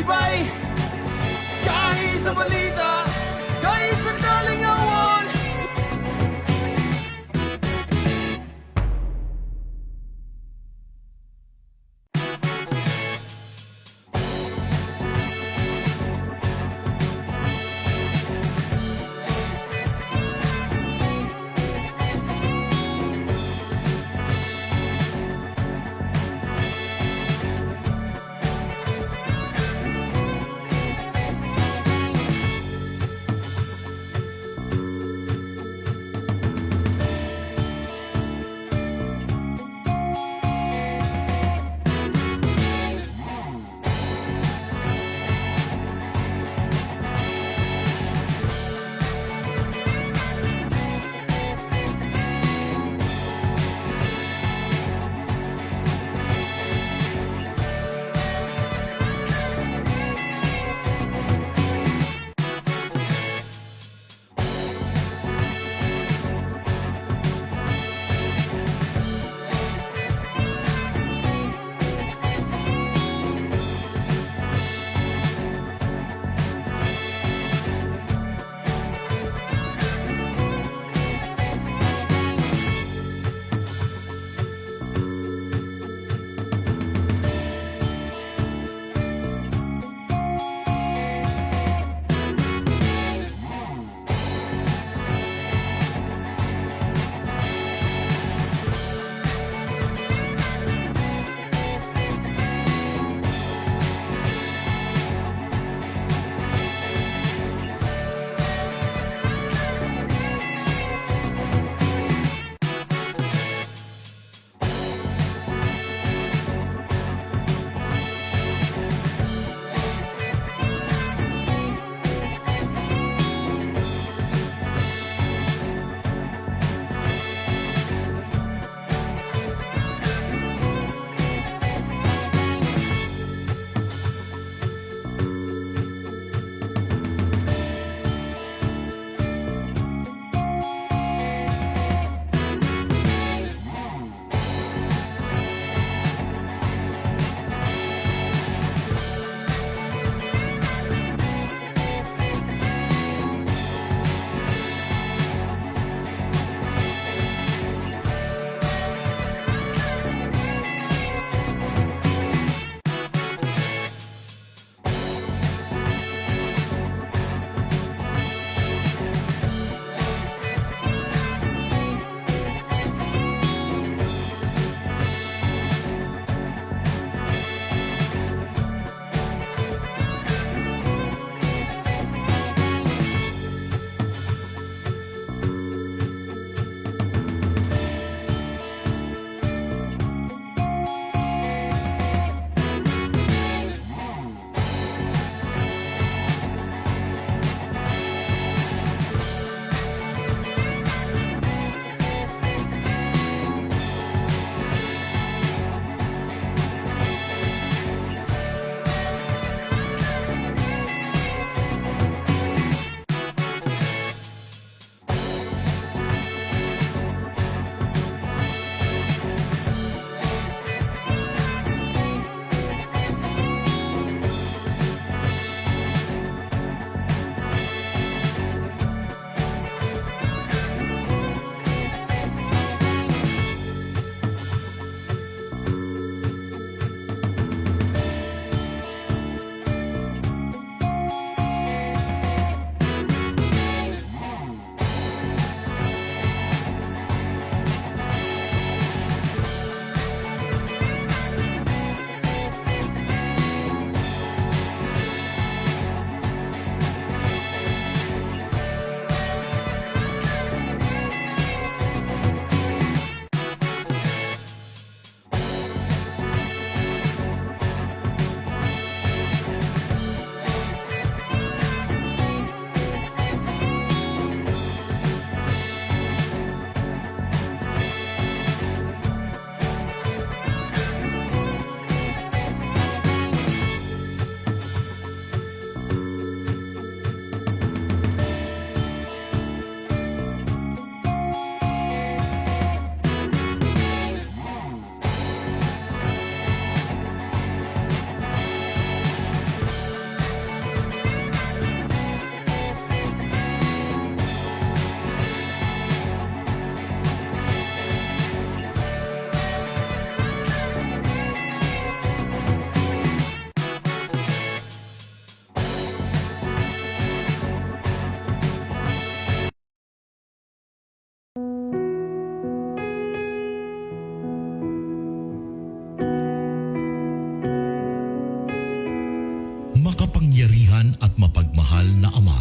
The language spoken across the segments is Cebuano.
Naglibay gahi sa balita, gahi sa kalingawan. Makapangyarihan at mapagmahal na Ama,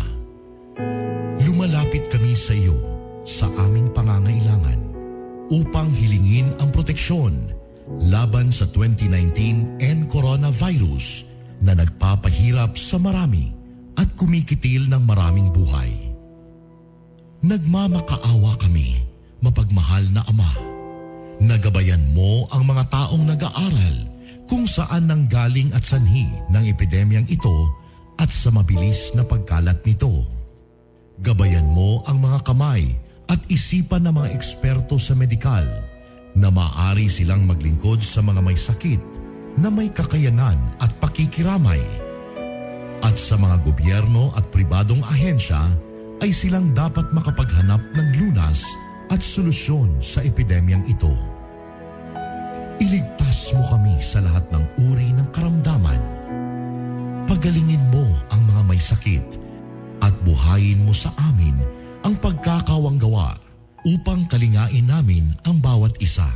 lumalapit kami sa iyo sa aming pangangailangan upang hilingin ang proteksyon laban sa 2019 N coronavirus na nagpapahirap sa marami at kumikitil ng maraming buhay. Nagmamakaawa kami, mapagmahal na Ama. Na gabayan mo ang mga taong nag-aaral kung saan nanggaling at sanhi ng epidemyang ito at sa mabilis na pagkalat nito. Gabayan mo ang mga kamay at isipan ng mga eksperto sa medikal na maaari silang maglingkod sa mga may sakit na may kakayanan at pakikiramay. At sa mga gobyerno at pribadong ahensya ay silang dapat makapaghanap ng lunas at solusyon sa epidemyang ito. Iligtas mo kami sa lahat ng uri ng karamdaman. Pagalingin mo ang mga may sakit at buhayin mo sa amin ang pagkakawanggawa upang kalingain namin ang bawat isa.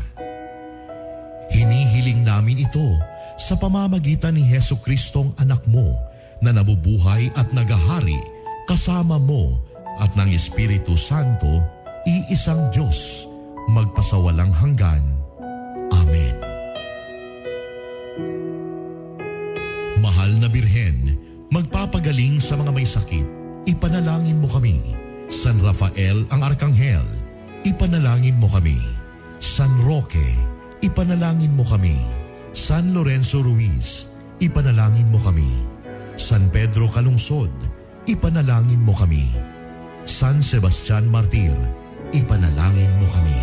Hinihiling namin ito sa pamamagitan ni Hesu Kristong anak mo na nabubuhay at nagahari kasama mo at ng Espiritu Santo, iisang Diyos, magpasawalang hanggan. Amen. Mahal na Birhen, magpapagaling sa mga may sakit, ipanalangin mo kami. San Rafael ang Arkanghel, ipanalangin mo kami. San Roque, ipanalangin mo kami. San Lorenzo Ruiz, ipanalangin mo kami. San Pedro Calungsod, ipanalangin mo kami. San Sebastian Martir, ipanalangin mo kami.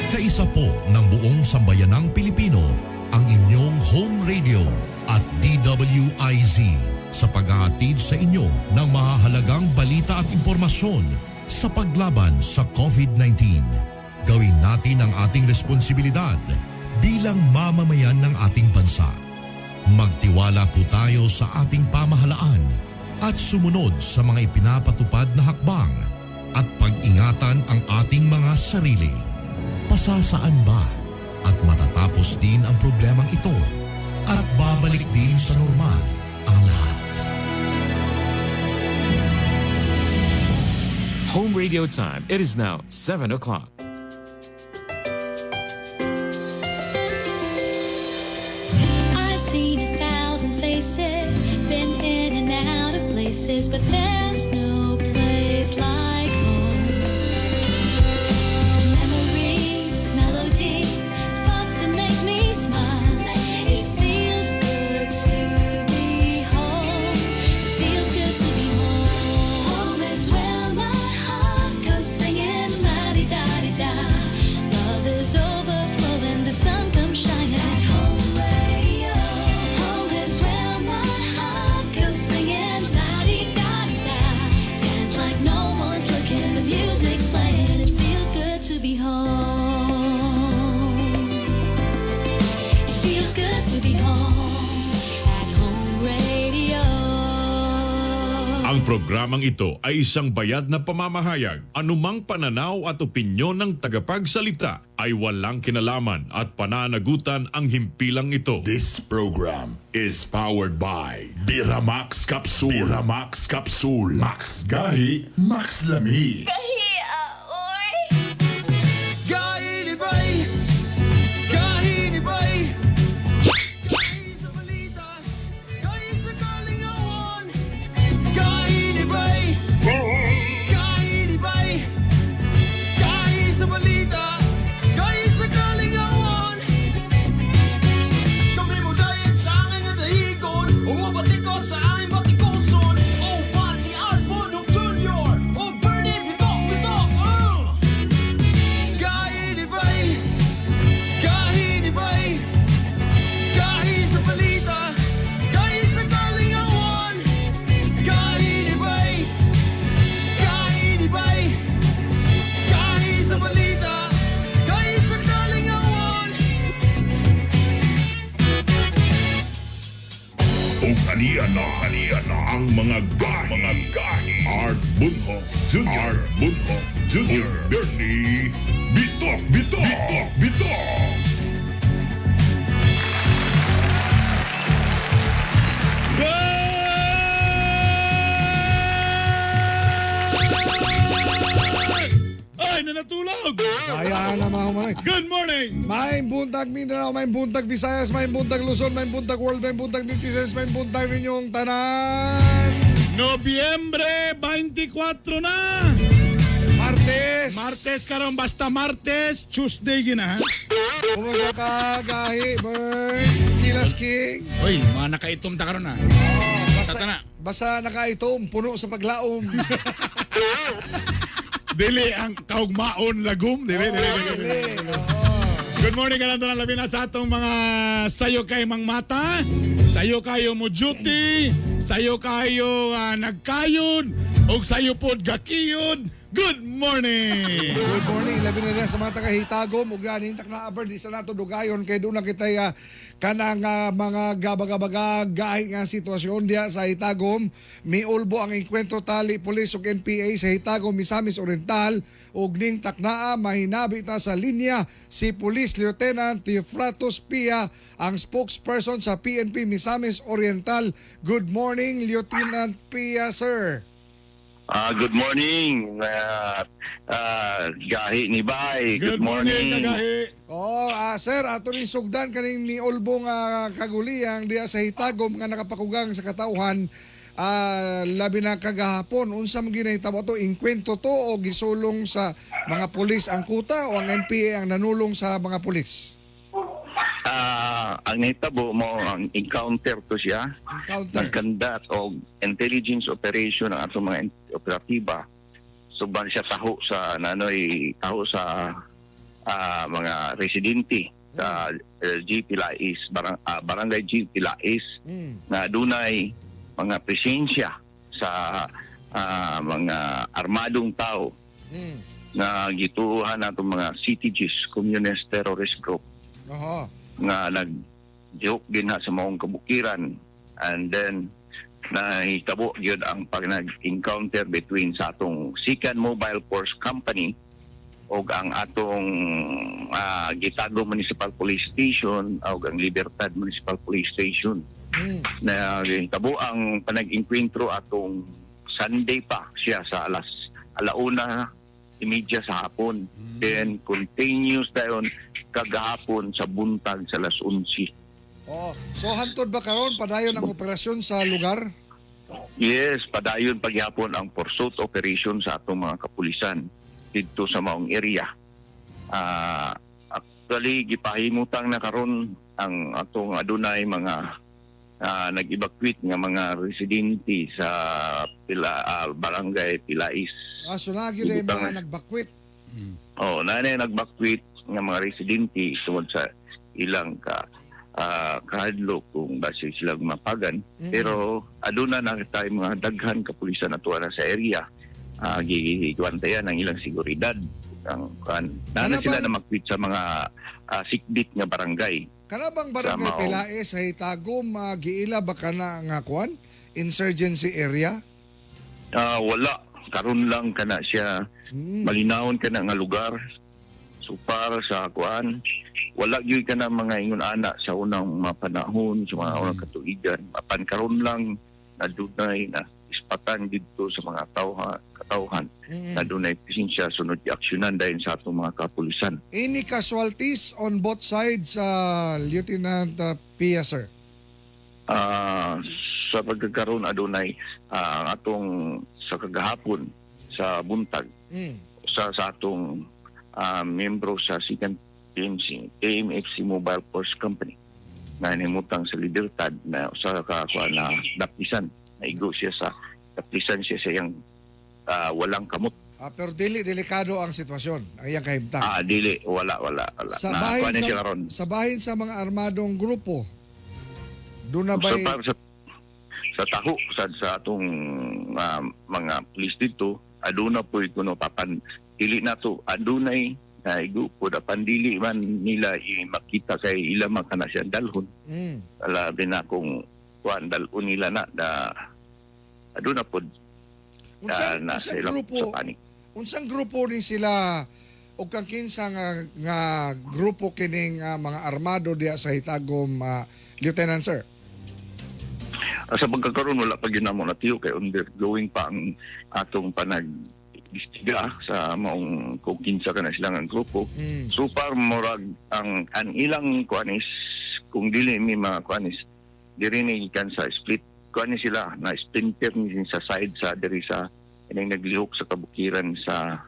Kaisa po ng buong sambayanang Pilipino ang inyong home radio at DWIZ sa paghahatid sa inyo ng mahahalagang balita at impormasyon sa paglaban sa COVID-19. Gawin natin ang ating responsibilidad bilang mamamayan ng ating bansa. Magtiwala po tayo sa ating pamahalaan at sumunod sa mga ipinapatupad na hakbang at pag-ingatan ang ating mga sarili. Pasasaan ba at matatapos din ang problemang ito at babalik din sa normal ang lahat. Home radio time. It is now 7 o'clock. I've seen a thousand faces, been in and out of places, but there's no place like home. Memories, melodies, thoughts that make me smile. It feels good to be home. It feels good to be home. Home is where my heart goes singing la di da di da. Love is overflowing, the sun comes shining. Home radio. Home is where my heart goes singing la di da di da. Dance like no one's looking, the music's playing. It feels good to be home. It feels good to be home at Home Radio. Ang programang ito ay isang bayad na pamamahayag. Anumang pananaw at opinyon ng tagapagsalita ay walang kinalaman at pananagutan ang himpilang ito. This program is powered by Biramax Capsule. Biramax Capsule. Max Gahi, Max Lami. Gahinibay, gahinibay. Gahi sa balita, gahi sa kalingawan. Gahinibay, gahinibay. Gahi sa balita, gahi sa kalingawan. Kami mo dayat sa angin nga dahigon, ug mobatikos sa aming batikoson. O Pati Art Bonhoc Jr. O Bernie Bito. Ug aniya na, aniya na ang mga gahi, mga gahi. Art Bunho Jr. Art Bunho Jr. Ug Bernie Bitok Bitok Bitok Bitok. Ay, nanatulog! Kaya na mga humanay. Good morning! Maayong buntag Mindanao, maayong buntag Visayas, maayong buntag Luzon, maayong buntag World, maayong buntag netizens, maayong buntag ninyong tanan. Nobyembre 24 na! Martes! Martes karon, basta Martes, Tuesday gina ha? Kumusta ka, Gahi, Bern, Kilas King? Uy, mga nakaitom ta karon ha. Basta, Tata na. basta nakaitom, puno sa paglaom. Dili ang kaugmaon lagom, dili, dili, dili, dili. Dili, oo. Good morning karon tanan, labi na sa atong mga sayo kay mang mata, sayo kayo mo duty, sayo kayo nagkayod, ug sayo pod gakiyod. Good morning! Good morning, labi na rin sa mga taga-Hitagom ug ganin tak na aber di sa nato dugayon kay doon na kitay kanang mga gabaga-baga gahi nga sitwasyon diha sa Hitagom. Miulbo ang engkwentro tali pulis ug NPA sa Hitagom, Misamis Oriental ug ning taknaa mahinabi ta sa linya si Police Lieutenant Teofratos Pia, ang spokesperson sa PNP Misamis Oriental. Good morning, Lieutenant Pia, sir. Good morning, Gahi ni Bay. Good morning. Kagahi. Oh, sir, ato ni sugdan kaning ni Olbong kaguliyang diha sa Hitagom nga nakapakugang sa katawhan labi na kagahapon. Unsa man ginahitabo to? Inkwento to o gisulong sa mga pulis ang kuta o ang NPA ang nanulong sa mga pulis? Ang nahitabo mo ang encounter to siya. Encounter. Nagkandak og intelligence operation ang atong mga operatiba. So ban siya taho sa nanoy taho sa mga residente sa G Pilais, barangay G Pilais na dunay mga presensya sa mga armadong tao na gituhan natong mga CTGs, Communist Terrorist Group, nga nag-joke din na sa maong kabukiran, and then nahitabo gyud ang pag nag-encounter between sa atong Sikan Mobile Force Company og ang atong Gitago Municipal Police Station og ang Libertad Municipal Police Station. Na tabo ang panag-enkwentro atong Sunday pa siya sa alas 1:30 sa hapon. Then continuous dayon kagahapon sa buntag sa alas 11. Oo. So hantod ba karon padayon ang operasyon sa lugar? Yes, padayon pagyapon ang pursuit operation sa atong mga kapulisan didto sa maong area. Actually gipahimutang na karon ang atong adunay mga nag-evacuate nga mga residente sa barangay Pilais. So na gyud ay Ibutang mga na. nagbakwit. Oh, nanay nag-evacuate nga mga residente tungod sa ilang kahadlok kung base silang mapagan. Pero aduna na tayo mga daghan kapulisan na tuwa na sa area. Gigwantayan ang ilang seguridad. Ang kan Ano na sila bang- na mag-quit sa mga sikbit nga barangay. Kana bang barangay Tama, oh. Pilaes sa Hitagom giila ba kana nga kuan? Insurgency area? Wala, karon lang kana siya malinawon kana nga lugar. So para sa kuan, wala gyud kana mga ingon ana sa unang mga panahon, sa mga unang katuigan. Apan karon lang nadunay na ispatan didto sa mga tawha, katawhan. Nadunay presensya sunod aksyonan dahil sa atong mga kapulisan. Any casualties on both sides, Lieutenant Pia, sir? Sa pagkakaroon adunay ang atong sa kagahapon sa buntag sa atong miyembro sa second TMC, AMFC Mobile Force Company na nimutang sa Libertad na usa ka kuan na daplisan, naigo siya sa daplisan siya sa iyang walang kamot. Pero dili delikado ang sitwasyon, ang iyang kahimtang. Dili, wala wala wala. Sa Na, bahin kuan na sa, siya karon. sa bahin sa mga armadong grupo, doon na Sa, ba'y sa taho sa atong mga pulis dito, aduna po kuno papan dili na to adunay naigo po apan dili man nila i makita kay ila man kana siya dalhon. Labi na kung kuan dal-on nila na da aduna pod Unsang, na unsang sila grupo sa panic. Unsang grupo ni sila o kang kinsa nga grupo kining mga armado diya sa Hitagom, Lieutenant Sir? Sa pagkakaroon wala pa gyud namo natiyo kay undergoing pa ang atong panag imbestiga sa maong kung kinsa ka na sila ang grupo. So far murag ang ilang kuan is kung dili mi mga kuan is diri ni gikan sa split kuan ni sila na splinter ni sa side sa diri sa ining naglihok sa kabukiran sa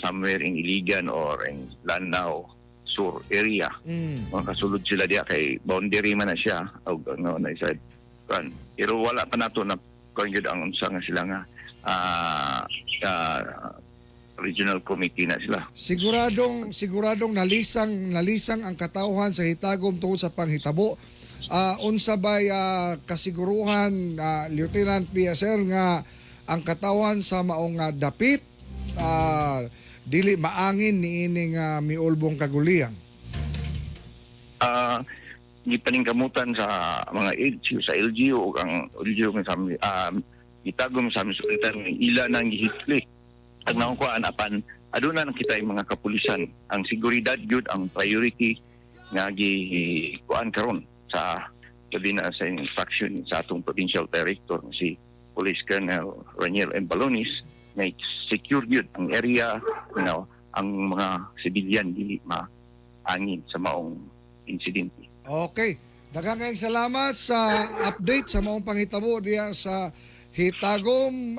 somewhere in Iligan or in Lanao Sur area. Mga kasulod sila diya kay boundary man na siya og ano na side kuan, pero wala pa nato na kuan gyud ang unsa nga sila nga regional committee na sila. Siguradong siguradong nalisang nalisang ang katawhan sa Hitagom tungod sa panghitabo. Unsa bay kasiguruhan, Lieutenant PSR, nga ang katawhan sa maong dapit dili maangin niining miulbong kaguliyang? Gipaningkamutan sa mga LGU, sa LGU ug ang LGU nga sa Itagom sa aming sultan ila nang gihitli ang nakukuhaan apan aduna nang kita yung mga kapulisan. Ang seguridad gyud ang priority nga gikuan karon sa labi na sa instruction sa atong provincial director nga si Police Colonel Raniel M. Balonis nga secure gyud ang area nga ang mga sibilyan dili maangin sa maong insidente. Okay. Daghang kayong salamat sa update sa maong panghitabo diya sa Hitagom.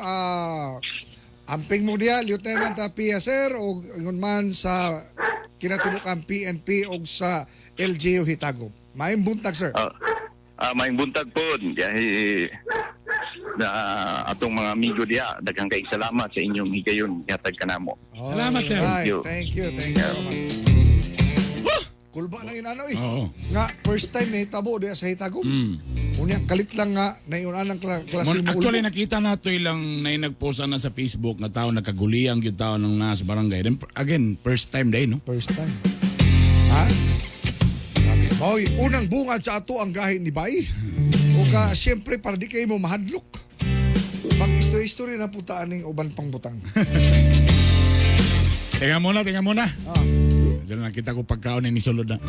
Amping mo diya, Lieutenant PSR, o ingon man sa kinatibuk-ang PNP o sa LGU Hitagom. Maayong buntag, sir. Maayong buntag po. Dahil na atong mga amigo diya, daghang kayong salamat sa inyong higayon hatag kanamo. Salamat, sir. Alright. Thank you. Thank you. Thank you so much. Kulba lang yun ano eh. Oo. Nga, first time na hitabo diya sa Hitagom. Unya, kalit lang nga, naiunan ang klase mo. Actually, nakita na ito ilang na nagpost na sa Facebook nga tao nagkaguliyang yung tao nang nasa barangay. Then, again, first time day, no? First time. Ha? Grabe. Hoy, unang bungad sa ato ang gahi ni Bay. O ka, siyempre, para di kayo mo mahadlok. Pag istorya-istorya na putaan ng uban pang butang. Teka muna, teka muna. Kasi nakita ko pagkaon ni sulod na.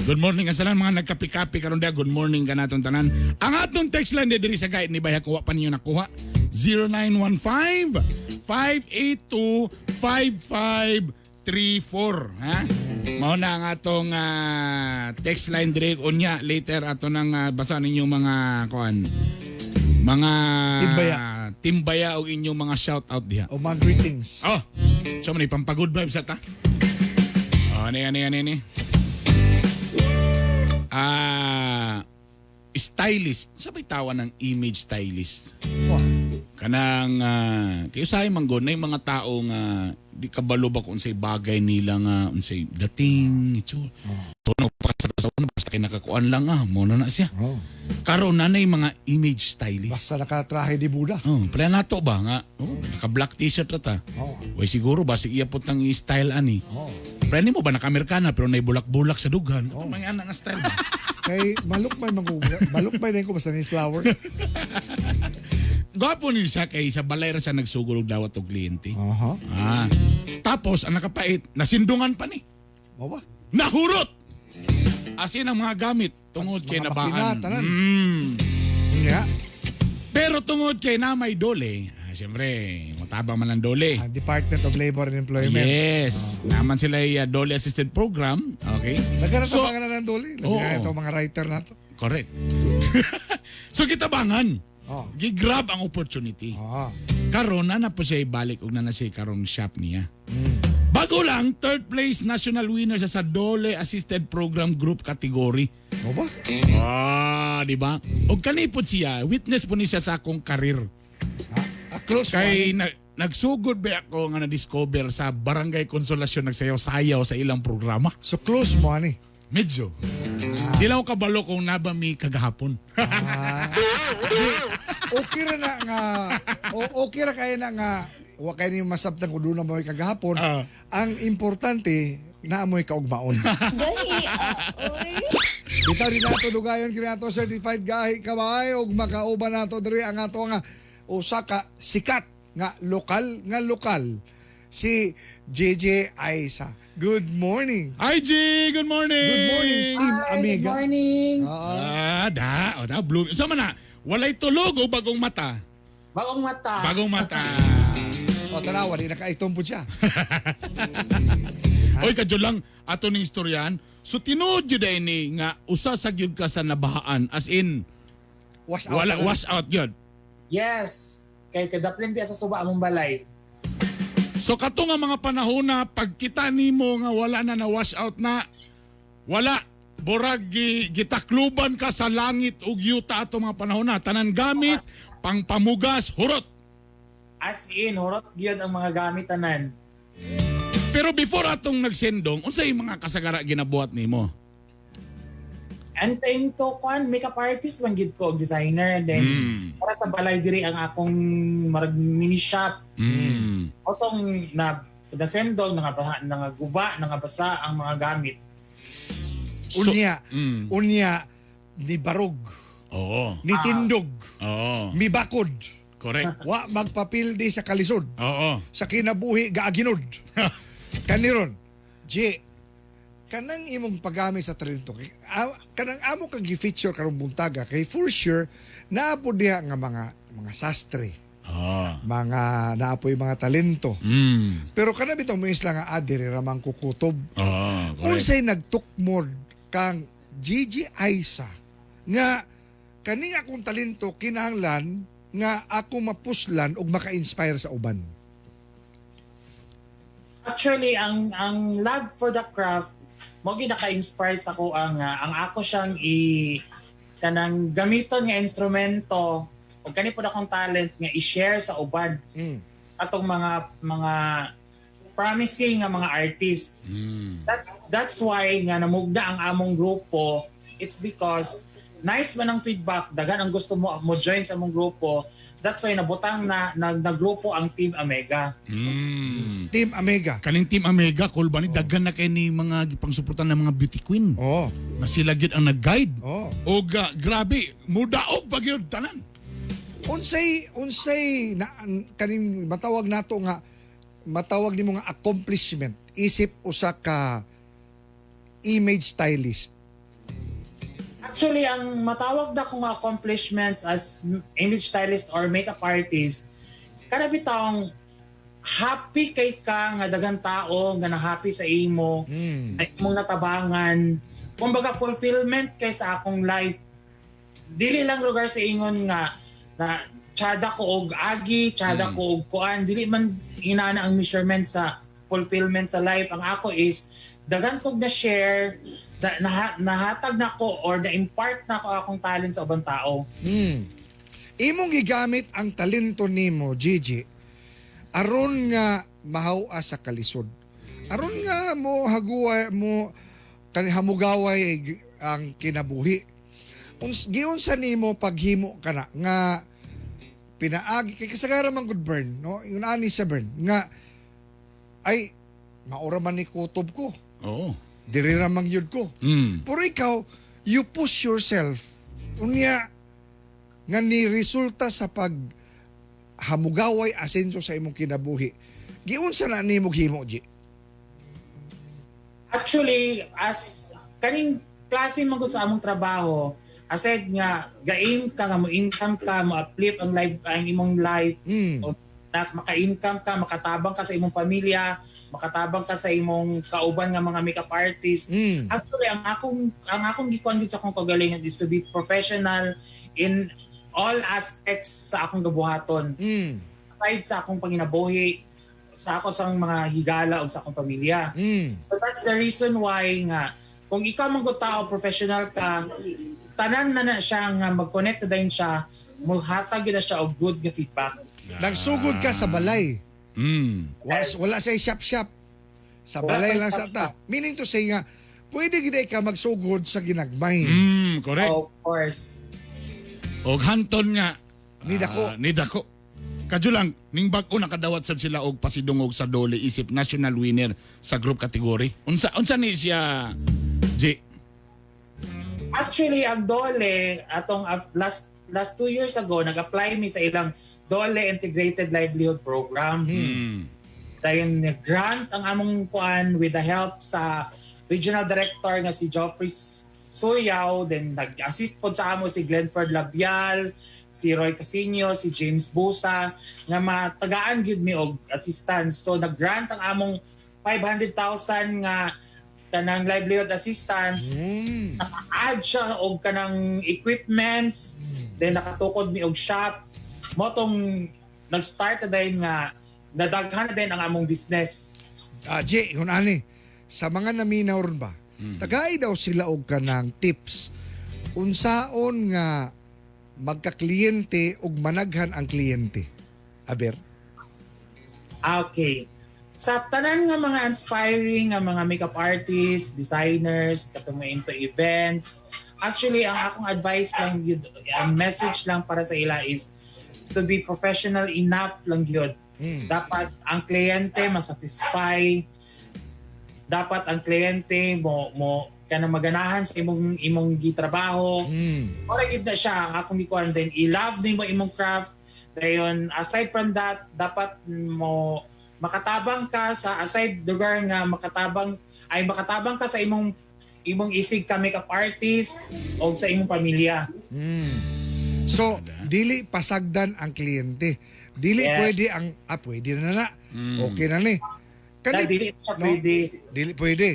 Good morning ang salan mga nagkapi-kapi karon dia. Good morning ka natong tanan. Ang atong text line diri sa guide ni Bay kuha pa niyo nakuha. 0915 582 5534, ha? Mao na ang atong text line diri unya later ato nang basa ninyong mga kuan. Mga Timbaya. Timbaya og inyong mga shout out diha. O mga greetings. Oh, so man pampa-good vibes ata. Oh, ano yan, ano yan, ano yan. Stylist. Sabay tawa ng image stylist. Oh. Kanang, kayo sa man god, na yung mga tao nga di kabalo ba kung unsay bagay nila nga unsay dating itsura. So, no, pakasatasaw na, basta kinakakuan lang mo na siya. Oh. Karon na na yung mga image stylist. Basta nakatrahe di Buda. Oh, pala nato ba nga? Oh, naka black t-shirt ra ta. Oh. Way siguro basig iya pud tang i-style ani. Oh. Pero mo ba naka-Amerikana pero nay bulak-bulak sa dughan. Oh. Mga anak nga style ba? Kay malukmay mangugra. Malukmay na ko basta ni flower. Gwapo ni siya kay sa balay ra siya nagsugod og dawat og kliyente. Aha. Ah. Tapos ang nakapait, nasindungan pa ni. Mao ba? Nahurot. Asin ang mga gamit tungod kay Mga nabaan. makina, tanan. Nga. Pero tungod kay na may dole, siyempre, matabang man ang dole. Ang Department of Labor and Employment. Yes. Naman sila yung Dole Assisted Program. Okay. Nagkaroon So- so, na ng dole. Labi Oo. na ito mga writer na to. Correct. So kitabangan. Oh. Gigrab ang opportunity. Ah. Karon na na po siya ibalik og na na siya karong shop niya. Bago lang, third place national winner siya sa Dole Assisted Program Group category. Mo ba? Ah, di ba? Og kanipod siya, witness po ni siya sa akong karir. Close Kay nagsugod ba ako nga na-discover sa Barangay Consolacion nagsayaw-sayaw sa ilang programa. So close mo ani? Medyo. Di lang ako kabalo kung naba mi kagahapon. Okay ra na nga okay ra kay na nga wa kay ni masabtan kung doon na mo kagahapon. Ang importante na amoy kaugmaon. Gahi, oy. Bitaw din nato dugayon kini ato certified gahi kabay ug makauban nato diri ang ato nga usa ka sikat nga lokal si JJ Aiza. Good morning. Hi, G! Good morning! Good morning, Team Hi, Amiga. good morning. Ah, da. O, da, blue. Sama na, walay tulog o bagong mata? Bagong mata. Bagong mata. O tanawa di nakaitom po siya. Oy, kadyo lang, ato ning istoryahan. So, tinuod yun din ni nga usa sa gyud ka sa nabahaan. As in, Wash out. wala, na. wash out yun. Yes. Kay kadaplin biya sa suba among balay. So kato nga mga panahon na pagkita nimo nga wala na na wash out na wala borag gitakluban ka sa langit ug yuta ato mga panahon na tanan gamit pangpamugas hurot. As in, hurot gyud ang mga gamit tanan. Pero before atong nagsendong unsay mga kasagara ginabuhat nimo? And to kwan, makeup artist man gid ko og designer then para sa balay diri ang akong marag mini shop. Otong na nasendong nga nangaguba, nangabasa ang mga gamit. So- Unya, unya ni barog, Oo. ni tindog, Oo. mibakod. Correct. Wa magpapildi sa kalisod. Oo. Sa kinabuhi gaaginod. Kaniron, J, kanang imong paggamit sa talento, kay, kanang amo kang gi-feature karong buntaga kay for sure naa po diha nga mga mga sastre, mga naapoy mga talento. Pero kana bitaw mo isla nga diri ra man kukutob. Oo. Correct. Unsay nagtukmod kang Gigi Aiza nga kaning akong talento kinahanglan nga ako mapuslan ug maka-inspire sa uban. Actually, ang love for the craft mo gyud naka-inspire sa ako ang ako siyang i kanang gamiton nga instrumento o kani pud akong talent nga i-share sa uban atong mga promising nga mga artist. That's why nga namugna ang among grupo. It's because nice man ang feedback, daghan ang gusto mo mo join sa among grupo. That's why nabutang na naggrupo ang Team Amega. Team Amega. Kaning Team Amega, cool ba ni? Daghan na kay ni mga gipangsuportan ng mga beauty queen. Oh. Na sila gyud ang nag-guide. Oh. Og grabe, mudaog pa gyud tanan. Unsay unsay na kaning matawag nato nga matawag nimo nga accomplishment isip usa ka image stylist. Actually, ang matawag na kong accomplishments as image stylist or makeup artist, kada bitawng happy kay ka nga daghang tao nga na-happy sa imo, na imong natabangan. Kumbaga fulfillment kay sa akong life. Dili lang lugar sa ingon nga na tsada ko og agi, tsada ko og kuan, dili man inana ang measurement sa fulfillment sa life. Ang ako is daghan kog na share, nahatag na ko or na-impart na ko akong talent sa ubang tao. Imong gigamit ang talento nimo, Gigi, aron nga mahawa sa kalisod. Aron nga mo haguwa mo kani hamugaway ang kinabuhi. Giunsa nimo paghimo kana nga pinaagi kay kasagaran man gud burn, no? Ingon ani sa burn nga ay maura man ni kutob ko. Oo. Diri ra man gyud ko. Pero ikaw, you push yourself. Unya nga ni resulta sa pag hamugaway asenso sa imong kinabuhi. Giunsa na nimo himo, G? Actually, as kaning klase man gud sa among trabaho, aside nga gaim ka nga mo income ka, mo uplift ang life ang imong life, o na maka-income ka, makatabang ka sa imong pamilya, makatabang ka sa imong kauban nga mga makeup artist. Actually, ang akong gikuan gid sa akong kagalingan is to be professional in all aspects sa akong gabuhaton. Aside sa akong panginabuhi, sa ako sang mga higala o sa akong pamilya. So that's the reason why nga kung ikaw man gud tao professional ka, tanan na na siya nga mag-connect na din siya, muhatag gyud na siya og good nga feedback. Nagsugod ka sa balay. Wala, wala sa shop-shop. Sa Wala balay pa lang sa ta. Meaning to say nga, pwede gid ka magsugod sa ginagmay. Correct. Of course. Og hanton nga Ni dako. Ni dako. Kadyo lang ning bag-o nakadawat sab sila og pasidungog sa Dole isip national winner sa group category. Unsa unsa ni siya, G? Actually, ang DOLE, atong last last 2 years ago, nag-apply mi sa ilang DOLE Integrated Livelihood Program. Dayon grant ang among kuan with the help sa regional director nga si Geoffrey Suyaw, then nag-assist pod sa amo si Glenford Labial, si Roy Casino, si James Busa nga matagaan gyud mi og assistance. So nag-grant ang among 500,000 nga kanang livelihood assistance. Naka-add siya og kanang equipments, then nakatukod mi og shop. Mao tong nag-start na din nga nadaghan na din ang among business. Ah, G, kung ani, sa mga naminaw ron ba, tagay daw sila og kanang tips unsaon nga magkakliyente ug managhan ang kliyente. Aber. Ah, okay. Sa tanan nga mga inspiring nga mga makeup artists, designers, katong mga into events, actually ang akong advice lang yun, ang message lang para sa ila is to be professional enough lang yun. Dapat ang kliyente masatisfy. Dapat ang kliyente mo mo kanang maganahan sa imong imong gitrabaho. Ora gid na siya ang akong gikuan, then i-love nimo imong craft. Dayon aside from that, dapat mo makatabang ka sa aside lugar nga makatabang ay makatabang ka sa imong imong isig ka makeup artist o sa imong pamilya. So, dili pasagdan ang kliyente. Dili pwede ang pwede na na. Okay na ni. Na, dili siya no? pwede. Dili pwede.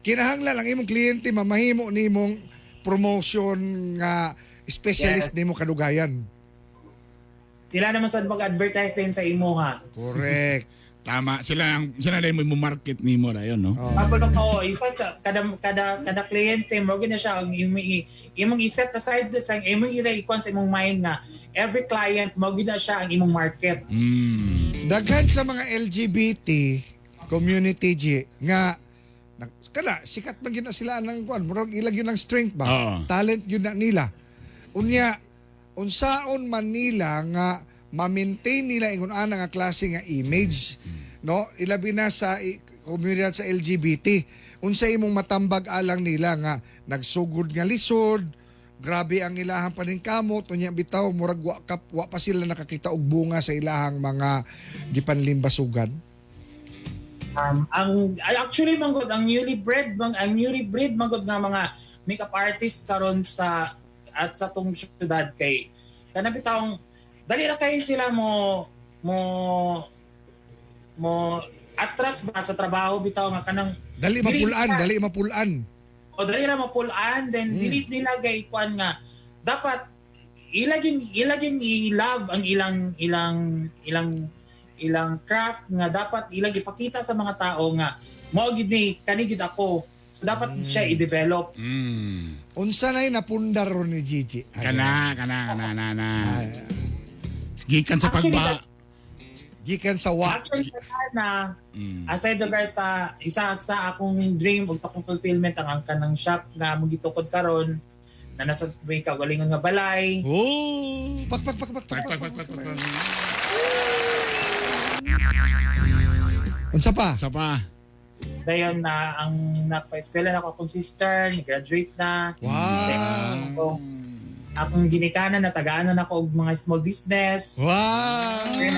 Kinahanglan ang imong kliyente mamahimo nimong promotion nga specialist nimo kadugayan. Sila naman sa mag-advertise din sa imo ha. Correct. Tama, sila lang mo market nimo na yun, no? Oh. Pablo ko, isa sa kada kada kada kliyente mo gina siya ang imong imong i-set aside sa imong ila ikuan sa imong mind nga every client mo gina siya ang imong market. Daghan sa mga LGBT community, G, nga kana sikat man gyud na sila ng kuan, murag ilag yun ang strength ba, talent yun na nila. Unya unsaon man nila nga ma-maintain nila ingon ana nga klase nga image, no, ilabi na sa komunidad sa LGBT? Unsa imong matambag alang nila nga nagsugod nga lisod, grabe ang ilahang paningkamot, unya bitaw murag wa pa sila nakakita og bunga sa ilahang mga gipanlimbasugan? Ang actually manggod ang newly bred manggod nga mga makeup artist karon sa at sa tong syudad kay kana bitawng dali ra kay sila mo mo mo atras ba sa trabaho bitaw nga kanang Dali dili mapulaan, dali mapulaan. O dali ra mapulaan, then dili nila gay kuan nga dapat ilaging ilaging i-love ang ilang ilang ilang ilang craft nga dapat ilang ipakita sa mga tao nga mao gid ni kani gid ako, so dapat siya i-develop. Unsa nay napundar ron ni Gigi? Ay, Kana, kana, kana, na, na. Gikan sa Actually, pagba. Gikan sa wa. Actually, na aside lugar sa isa sa akong dream ug sa akong fulfillment ang kanang shop nga among gitukod karon na nasa may kagalingon nga balay. Oh! Pak pak pak pak pak Pak, pak. pak, pak, pak, pak. Unsa pa? Sa pa. Dayon na ang napa-eskwela na ako akong sister, graduate na. Then, akong ginikanan na tagaanan ako og mga small business. Then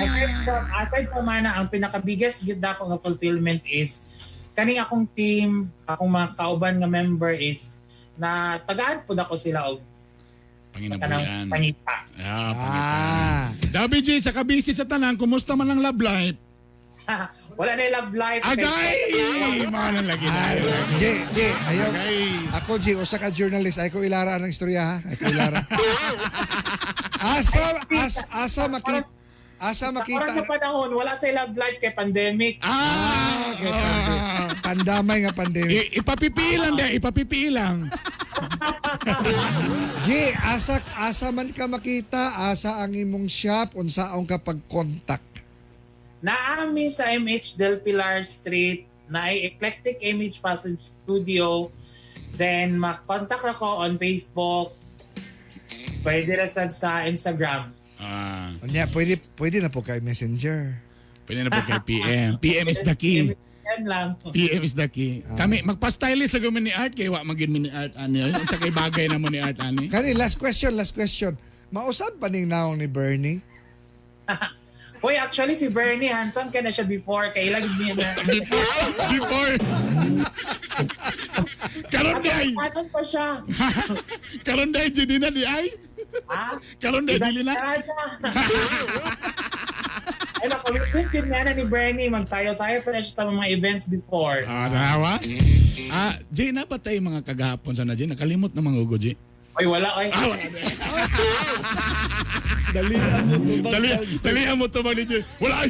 aside from ana, ang pinaka biggest gid ako nga fulfillment is kaning akong team, akong mga kauban nga member is na tagaan pud ako sila og kanang Panginabuhian. pangita. Ah, pangita. Dabi G, sa kabisi sa tanan, kumusta man ang love life? Wala na yung love life. Agay! Mga nang lagi na. Ay, J, J, ayaw. Agay. Ako, J, usa ka journalist. Ay ko ilara ang istorya, ha? Ay ko ilara. Asa Sa makita. oras na panahon, wala sa love life kay pandemic. Ah! Okay, pandamay nga pandemic. Ipapipilang de, ipapipilang. J, asa asa man ka makita, asa ang imong shop, unsaon ka pag-contact? Naami sa MH Del Pilar Street na ay Eclectic Image Fashion Studio. Then makontak ako on Facebook. Pwede ra sad sa Instagram. Ah, Unya, pwede pwede na po kay Messenger. Pwede na po kay PM. PM is the key. Tawagan lang. PM is the key. Kami magpa-stylist sa gumi ni Art kay wa magin mi ni Art ani. Isa kay bagay na mo ni Art ani. Kani, last question, last question. Mausab pa ning naong ni Bernie? Uy, actually si Bernie handsome ka na siya before kay ilag niya na. Before before. Karon di ay. Kanon pa siya. Karon di ay dili na di ay. Ha? Karon di dili na. Ay, naku, miss yun nga na ni Bernie. Magsayo-sayo pa na siya sa mga events before. Ah, nawa. Ah, Jay, na ba tayo mga kagahapon sana Jay? Nakalimot na mga ugo, Jay. Oy, wala, oy. Ah, wala. Dalian mo to ba? Dali, dalian mo to ni Jay. Wala.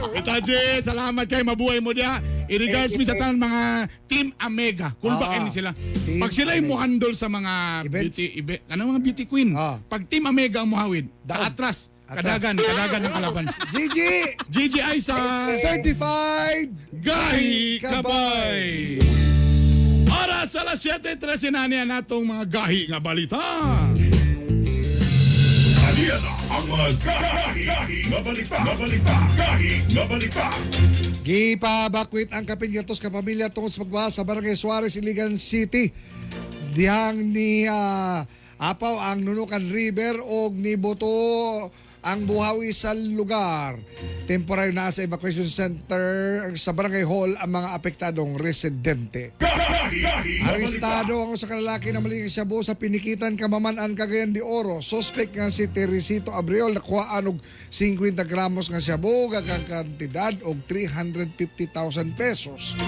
Ito, Jay, salamat kay mabuhay mo diya. I-regards mi sa tanan mga Team Amega. Kulba Ah, ni sila. Team Pag sila yung Amega. mo-handle sa mga Events. beauty event, ano mga beauty queen. Ah. Pag Team Amega ang muhawid, Daog. atras, Atras. kadagan, kadagan ng kalaban. Gigi! GGI sa Certified! Gahi Kabay! Oras alas 7:13 na niya natong mga gahi nga balita. Aliyan na ang mga gahi, gahi, nga balita, nga balita, gahi, nga balita. Gipabakwit ang kapin gatos ka pamilya tungod sa pagbaha sa Barangay Suarez, Iligan City. Dihang ni apaw ang Nunukan River og nibuto ang buhawi sa lugar. Temporary na sa evacuation center sa Barangay Hall ang mga apektadong residente. Gahi, gahi, nga balita. Arestado ang usa ka lalaki na maligid shabu sa Pinikitan, Kamaman-an, Cagayan de Oro. Suspect nga si Teresito Abriol nakuhaan og 50 gramos nga shabu gagakantidad og 350,000 pesos.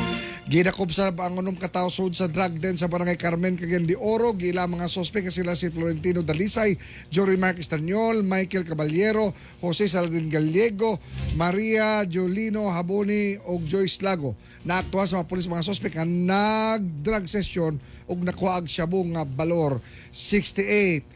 Gidakop sa ang unom ka tawo sud sa drug den sa Barangay Carmen, Cagayan de Oro. Gila mga suspect nga sila si Florentino Dalisay, Jory Mark Estanyol, Michael Caballero, Jose Saladin Gallego, Maria Jolino Haboni ug Joyce Lago. Naaktuhan sa mga pulis mga suspect nga nag-drug session ug nakuha og shabu nga balor 68,000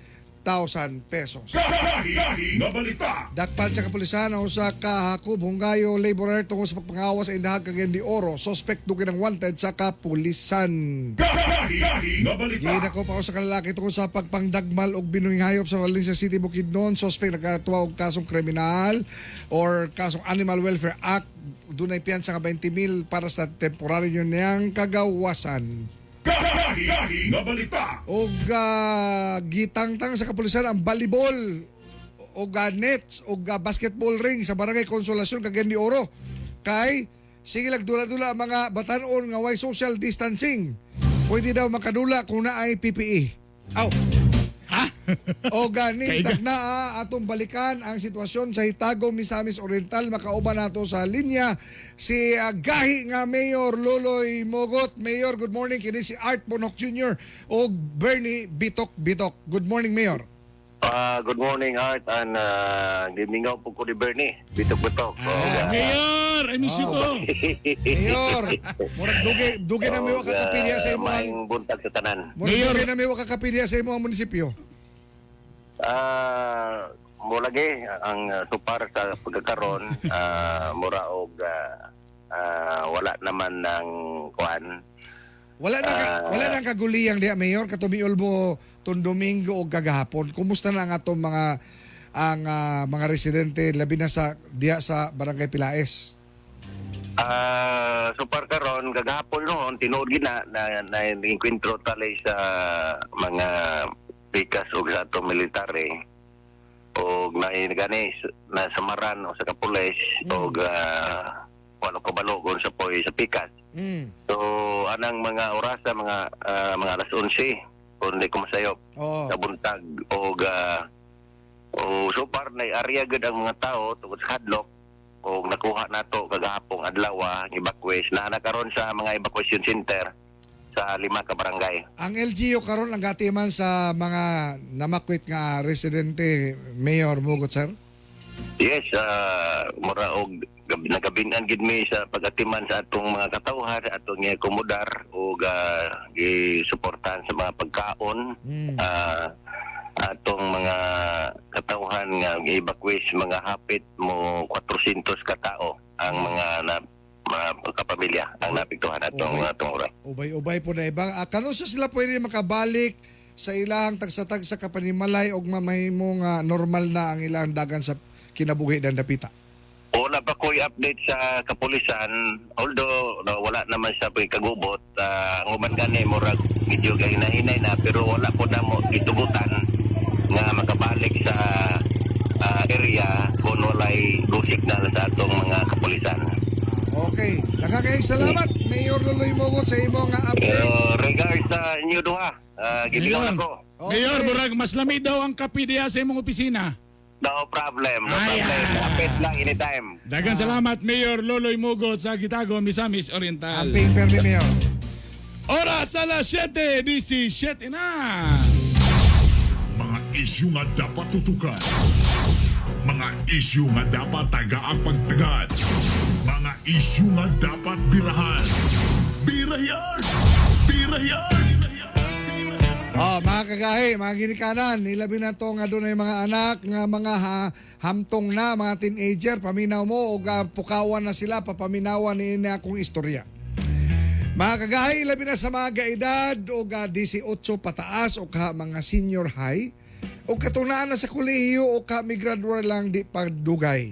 pesos. Gahi, gahi, nga balita. Dakpan sa kapulisan ang usa ka Hakub Hungayo laborer tungod sa pagpangawa sa Indahag, Cagayan de Oro. Suspect dugay ng wanted sa kapulisan. Gahi, gahi, nga balita. Gidako pa sa kalalaki tungod sa pagpangdagmal og binuhing hayop sa Valencia City, Bukidnon. Suspect nagkatuwa og kasong kriminal or kasong Animal Welfare Act. Dunay piyansa nga 20 mil para sa temporaryo niyang kagawasan. Gahi, gahi, nga balita. Og gitangtang sa kapulisan ang volleyball og nets og basketball ring sa Barangay Consolacion, Cagayan de Oro. Kay sige lag dula-dula ang mga batanon nga way social distancing. Pwede daw makadula kung naay PPE. Aw. Ha? O gani Kaiga. tagna atong balikan ang sitwasyon sa Hitago, Misamis Oriental. Makauban nato sa linya si gahi nga Mayor Loloy Mogot. Mayor, good morning. Kini si Art Bonok Jr. o Bernie Bitok Bitok. Good morning, Mayor. Ah, good morning, Art, and gimingaw po ko ni Bernie. Bitok Bitok. Ah, Mayor, I miss you to. Mayor, murag dugi dugi na may kakapilya sa imo ang Maayong buntag sa tanan. murag Mayor. dugi na may kakapilya sa imo ang munisipyo. Ah, mo lagi ang supar sa pagkakaron, mura og wala naman ng kuan. Wala nang kaguliyang diha, Mayor, katumiol mo tong Domingo o kagahapon. Kumusta na ang atong mga ang mga residente labi na sa diha sa Barangay Pilaes? Supar karon kagahapon noon tinuod gid na na, na engkwentro talay sa mga pikas ug sa atong military og na gani na samaran o sa kapulis og wala ko balo kung sa poy sa pikas. So anang mga orasa mga mga alas 11 kung di ko masayop Oo. sa buntag og o so far na area gud ang mga tao tungod sa hadlok og nakuha nato kagahapong adlaw ang evacuation na karon sa mga evacuation center sa lima ka barangay. Ang LGU karon ang gatiman sa mga namakwit nga residente, Mayor Mugot, sir. Yes, mura og nagabinan gid mi sa pagatiman sa atong mga katawhan, sa atong giakomodar og gisuportahan sa mga pagkaon. Atong mga katawhan nga gi-evacuate mga hapit mo 400 ka tao ang mga na, mga kapamilya ang naapektuhan atong atong oras. Ubay-ubay po na iba. Kano sa sila pwede makabalik sa ilang tagsa-tagsa kapanimalay og mamahimo nga normal na ang ilang dagan sa kinabuhi ng dapita? Wala pa ko'y update sa kapulisan, although no, wala naman sa kagubot, ang uban gani murag medyo gahinahinay na, pero wala po na mo gitugutan nga makabalik sa area kung walay go signal sa atong mga kapulisan. Okay. Daghang salamat, Mayor Loloy Mogot, sa imo nga update. Pero regards sa inyo duha, gibigaw Mayor, na ko. Okay. Mayor, murag mas lami daw ang kape diha sa imong opisina. No problem, no Ay, problem. ah. Update lang anytime. Daghang salamat, Mayor Loloy Mugot sa Gitago, Misamis Oriental. Amping permi, Mayor. Oras alas 7:17 na. Mga isyu nga dapat tutukan. Mga isyu nga dapat tagaang pagtagad. Mga isyu nga dapat birahan. Birayan! Birayan! Oh, mga kagahi, mga ginikanan, ilabi na to nga doon ay mga anak, nga mga hamtong na, mga teenager, paminaw mo o pukawan na sila, papaminawan ni akong istorya. Mga kagahi, ilabi na sa mga gaedad o 18 pataas o ka mga senior high o katunaan na sa kolehiyo o ka may graduate lang di pagdugay.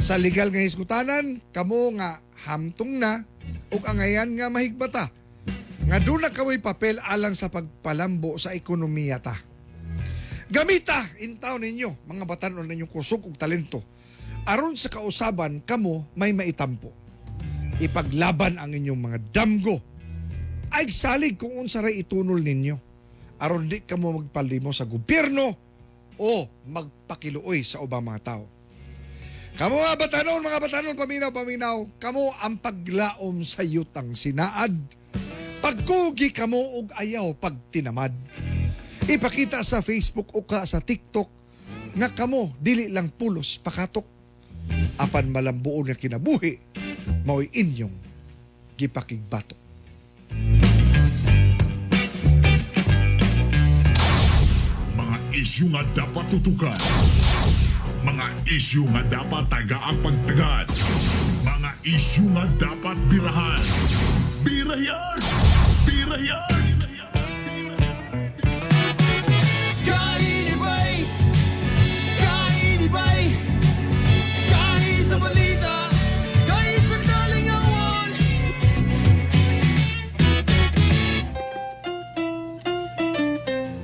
Sa legal nga hiskutanan, kamo nga hamtong na ug angayan nga mahigbata nga doon na kamoy papel alang sa pagpalambo sa ekonomiya ta. Gamita in town ninyo, mga batanon ninyong kusog ug talento. Aron sa kausaban kamo may maitampo. Ipaglaban ang inyong mga damgo. Ay salig kung unsa ray itunol ninyo. Aron di kamo magpalimo sa gobyerno o magpakiluoy sa ubang mga tao. Kamo mga batanon, paminaw, paminaw, kamo ang paglaom sa yutang sinaad. Pagkugi kamo og ayaw pagtinamad. Ipakita sa Facebook o ka sa TikTok nga kamo dili lang pulos pakatok. Apan malambuon nga kinabuhi mao'y inyong gipakigbatok. Mga isyu nga dapat tutukan. Mga isyu nga dapat tagaang pagtagad. Mga isyu nga dapat birahan. Birayan! Birayan! Kainibay! Kainibay! Kahi sa balita, kahi sa kalingawan.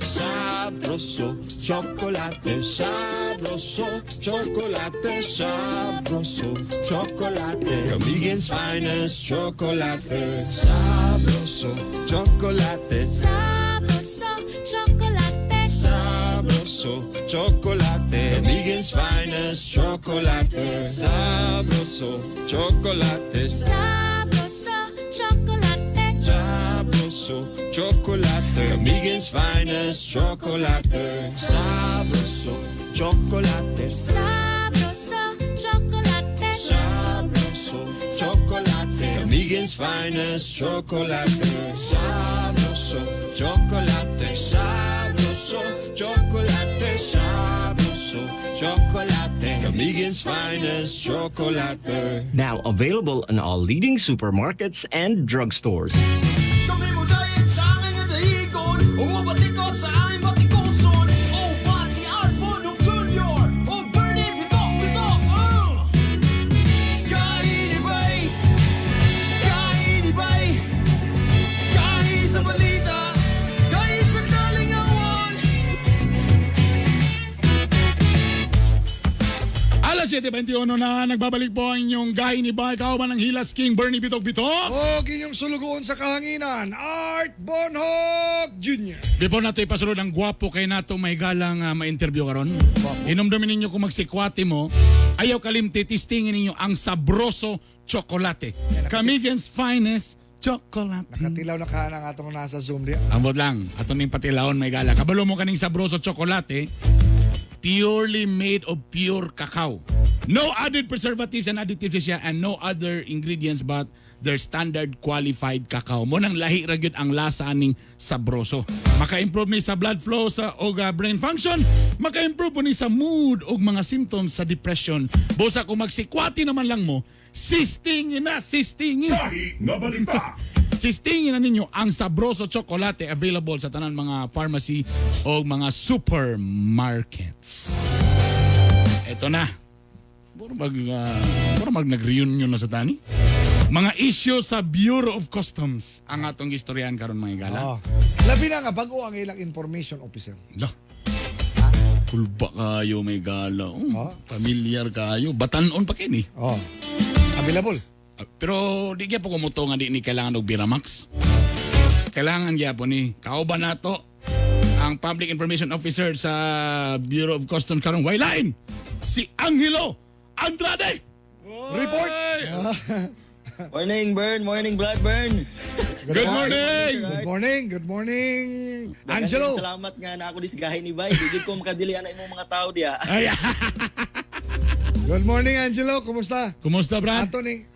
Sabroso, chocolate, sabroso, chocolate, sabroso, chocolate. Comedian's finest chocolate. Sabroso, chocolate, Sabroso, chocolate. Sabroso, chocolate. Comedian's finest chocolate. Sabroso, chocolate, Sabroso, chocolate. Sabroso, chocolate. Comedian's finest chocolate. Sabroso, chocolate. Sabroso, chocolate. Sabroso, chocolate. Comedian's finest chocolate. Sabroso, chocolate. Sabroso, chocolate. Sabroso, chocolate. Comedian's finest chocolate. Now available in all leading supermarkets and drugstores. Kami mo dayon sa aming dahigon, umabati ko sa aming batikuson. O Pati Art Bonong Jr., O Bernie Bitok Bitok. Kainibay! Kainibay! Kahi sa balita, kahi sa kalingawan. Alas 7:21 na, nagbabalik po ang inyong gahi ni Bay, kauban ng Hilas King Bernie Bitok Bitok. O inyong sulugoon sa kahanginan, Art Bonhoc Jr. Before nato ipasulod ang gwapo kay nato may galang ma-interview karon. Inomdumin ninyo kung magsikwate mo, ayaw kalimti tistingin ninyo ang Sabroso Chocolate. Camigan's finest chocolate. Nakatilaw na ka ang atong nasa Zoom di. Ambot lang, ato ning patilawon may gala. Kabalo mo kaning Sabroso Chocolate, purely made of pure cacao. No added preservatives and additives siya and no other ingredients but their standard qualified cacao. Mo nang lahi ra gyud ang lasa aning Sabroso. Maka-improve ni sa blood flow sa og brain function, maka-improve po ni sa mood og mga symptoms sa depression. Busa kung magsikwati naman lang mo, sistingin na, sistingin. Gahi nga balita! Sistingin na ninyo ang Sabroso Chocolate available sa tanan mga pharmacy o mga supermarkets. Ito na. Mura mag nag-reunion na sa tani. Mga issue sa Bureau of Customs ang atong istoryahan karon, mga higala. Oh. Labi na nga bago ang ilang information officer. La. Kulba kayo, may gala. Oh, familiar kayo. Batanon pa kini. Oh. Available. Ah, pero di gyapon ko muto nga di ni kailangan og Biramax. Kailangan gyapon ni kauban nato ang Public Information Officer sa Bureau of Customs karon, way lain si Angelo Andrade. Report. Morning, Bern. Morning, Brad Bern. Good morning. Good morning. Good morning. Daghang Angelo. salamat nga na ako disgahin ni Bay. Di gid ko makadili ana imong mga tao diya. Ay, Good morning, Angelo. Kumusta? Kumusta, Brad? Anthony.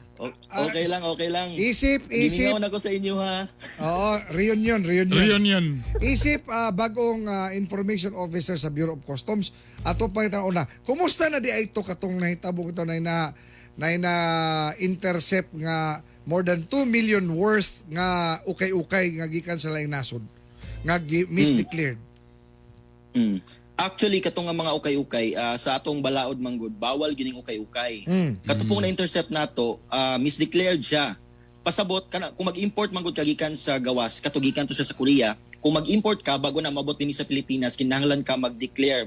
Okay lang, okay lang. Isip, isip. Gimingaw na ko sa inyo ha. Oo, reunion, reunion. Reunion. Isip bagong information officer sa Bureau of Customs. Ato pa una. Kumusta na di ay ito katong nahitabo ito na intercept nga more than 2 million worth nga ukay-ukay nga gikan sa laing nasod nga misdeclared? Actually, katong nga mga ukay-ukay sa atong balaod manggod, bawal gining ukay-ukay. Kato pong na-intercept nato, misdeclared siya. Pasabot kana kung mag-import manggod ka gikan sa gawas, kato gikan to siya sa Korea. Kung mag-import ka bago na mabot dinhi sa Pilipinas, kinahanglan ka mag-declare,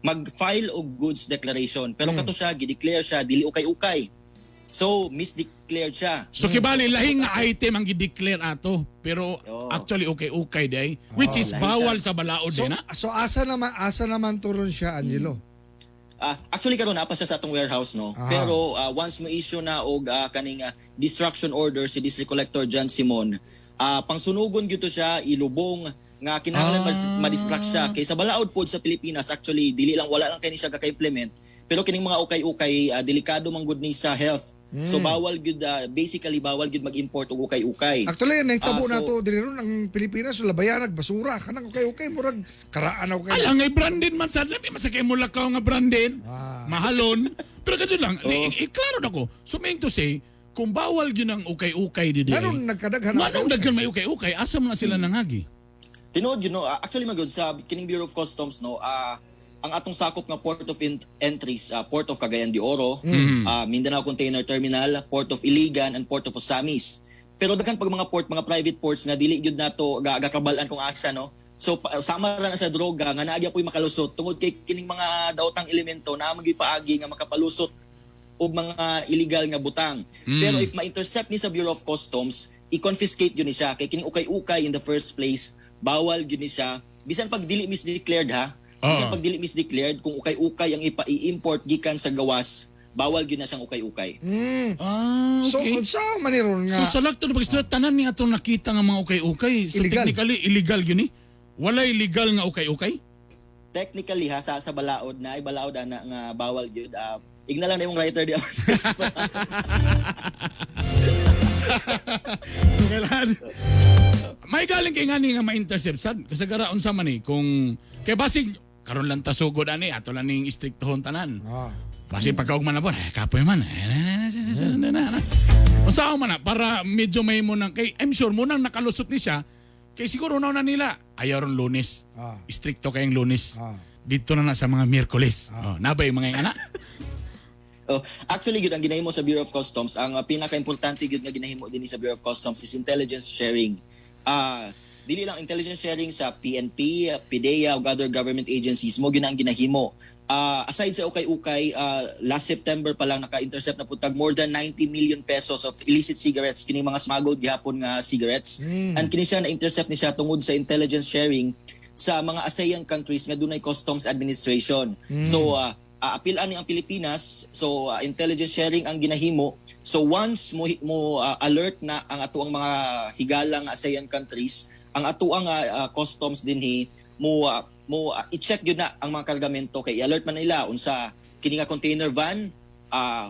mag-file og goods declaration. Pero kato siya gi-declare siya dili ukay-ukay. So, misdeclared siya. So kibali lahing nga item ang gi-declare ato, pero actually okay-okay day, which is Lahi bawal siya. sa balaod So, din na. so asa naman turon siya, Angelo? Actually karon naa pa siya sa atong warehouse, no. Pero once mo issue na og kaning destruction order si District Collector John Simon, pangsunugon gyud to siya, ilubong nga kinahanglan ma-destruct siya kay sa balaod pod sa Pilipinas, actually dili lang, wala lang kay ni siya kaka-implement, pero kining mga ukay-ukay, delikado man gud ni sa health. So bawal gyud, basically bawal gyud mag-import og ukay-ukay. Actually, nahitabo na So- to diri ron ang Pilipinas, labayan basura kanang ukay-ukay, murag karaan na ukay. Ala ngay branded man sad, lami man sa kay mulakaw nga branded. Mahalon. Pero kadto lang, klaro na ko. So meaning to say, kung bawal gyud ang ukay-ukay di Nganong nagkadaghan ang Nganong daghan may ukay-ukay, asa man na sila nangagi? Tinuod yun, no? Actually, magod sa kining Bureau of Customs, no, ang atong sakop nga port of entries, Port of Cagayan de Oro, Mindanao Container Terminal, Port of Iligan, and Port of Ozamis. Pero daghan pag mga port, mga private ports nga dili gyud nato gakabal-an kung asa, no. So sama ra na sa droga nga naa po'y makalusot tungod kay kining mga daotang elemento naa man gyud paagi nga makapalusot og mga illegal nga butang. Pero if ma-intercept ni sa Bureau of Customs, i-confiscate yun ni siya kay kining ukay-ukay in the first place, bawal yun ni siya. Bisan pag dili misdeclared ha, bisan pag dili misdeclared, kung ukay-ukay ang ipa-import gikan sa gawas, bawal yun na siyang ukay-ukay. Ah, So okay. unsa man ni ron nga So sa lakto na pag tanan ni atong nakita nga mga ukay-ukay. So Illegal. technically illegal yun eh. Walay legal nga ukay-ukay? Technically ha, sa balaod na ay balaod ana nga bawal gyud. Igna lang na yung writer di. So kailangan may galing kay ngani nga ma-intercept sad kasagara unsa man eh kung kay basig karon lang tasugod ani ato lang ning istriktohon tanan. Basig pagkaugman na po, eh, kapoy man. Eh, na, na, na, na, na, na, na. Unsa man na para medyo may mo nang kay I'm sure mo nang nakalusot ni siya kay siguro na nila ayaw ron Lunes. Istrikto kayong Lunes. Dito na na sa mga Miyerkules. Oh, nabay mga anak. Oh, actually gyud ang ginahimo sa Bureau of Customs, ang pinaka-importante gyud nga ginahimo dinhi sa Bureau of Customs is intelligence sharing. Dili lang intelligence sharing sa PNP, PDEA ug other government agencies mo gyud ang ginahimo. Aside sa ukay-ukay, last September pa lang naka-intercept na pud tag more than 90 million pesos of illicit cigarettes, kini mga smuggled gihapon nga cigarettes. And kini siya na-intercept ni siya tungod sa intelligence sharing sa mga ASEAN countries nga dunay customs administration. So apil ani ang Pilipinas, so intelligence sharing ang ginahimo. So once mo mo alert na ang atuang mga higala nga ASEAN countries, ang atuang customs dinhi mo i-check gyud na ang mga kargamento kay i-alert man nila unsa kini nga container van,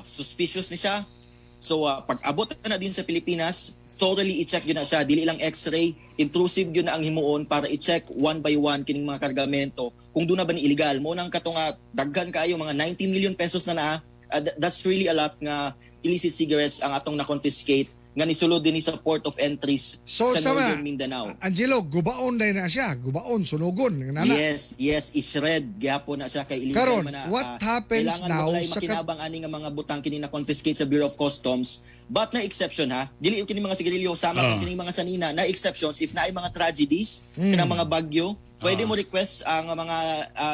suspicious ni siya. So pag abot na din sa Pilipinas, thoroughly i-check gyud na siya, dili lang x-ray, intrusive gyud na ang himuon para i-check one by one kining mga kargamento kung doon na ba ni illegal. Mo nang kato nga daghan kaayo, mga 90 million pesos na naa. That's really a lot nga illicit cigarettes ang atong na-confiscate. nga nisulod dinhi sa port of entries So, sa sama, Northern Mindanao. Angelo, gubaon dahil na siya. Gubaon, sunugon. Nana. Yes, ishred gyapon na siya kay illegal Karon, man na. what happens kailangan now walay sa makinabang ani nga mga butang kini na confiscate sa Bureau of Customs, but na exception ha. Dili kini mga sigarilyo sama kini mga sanina na exceptions if naay mga tragedies, kanang mga bagyo, pwede mo request ang mga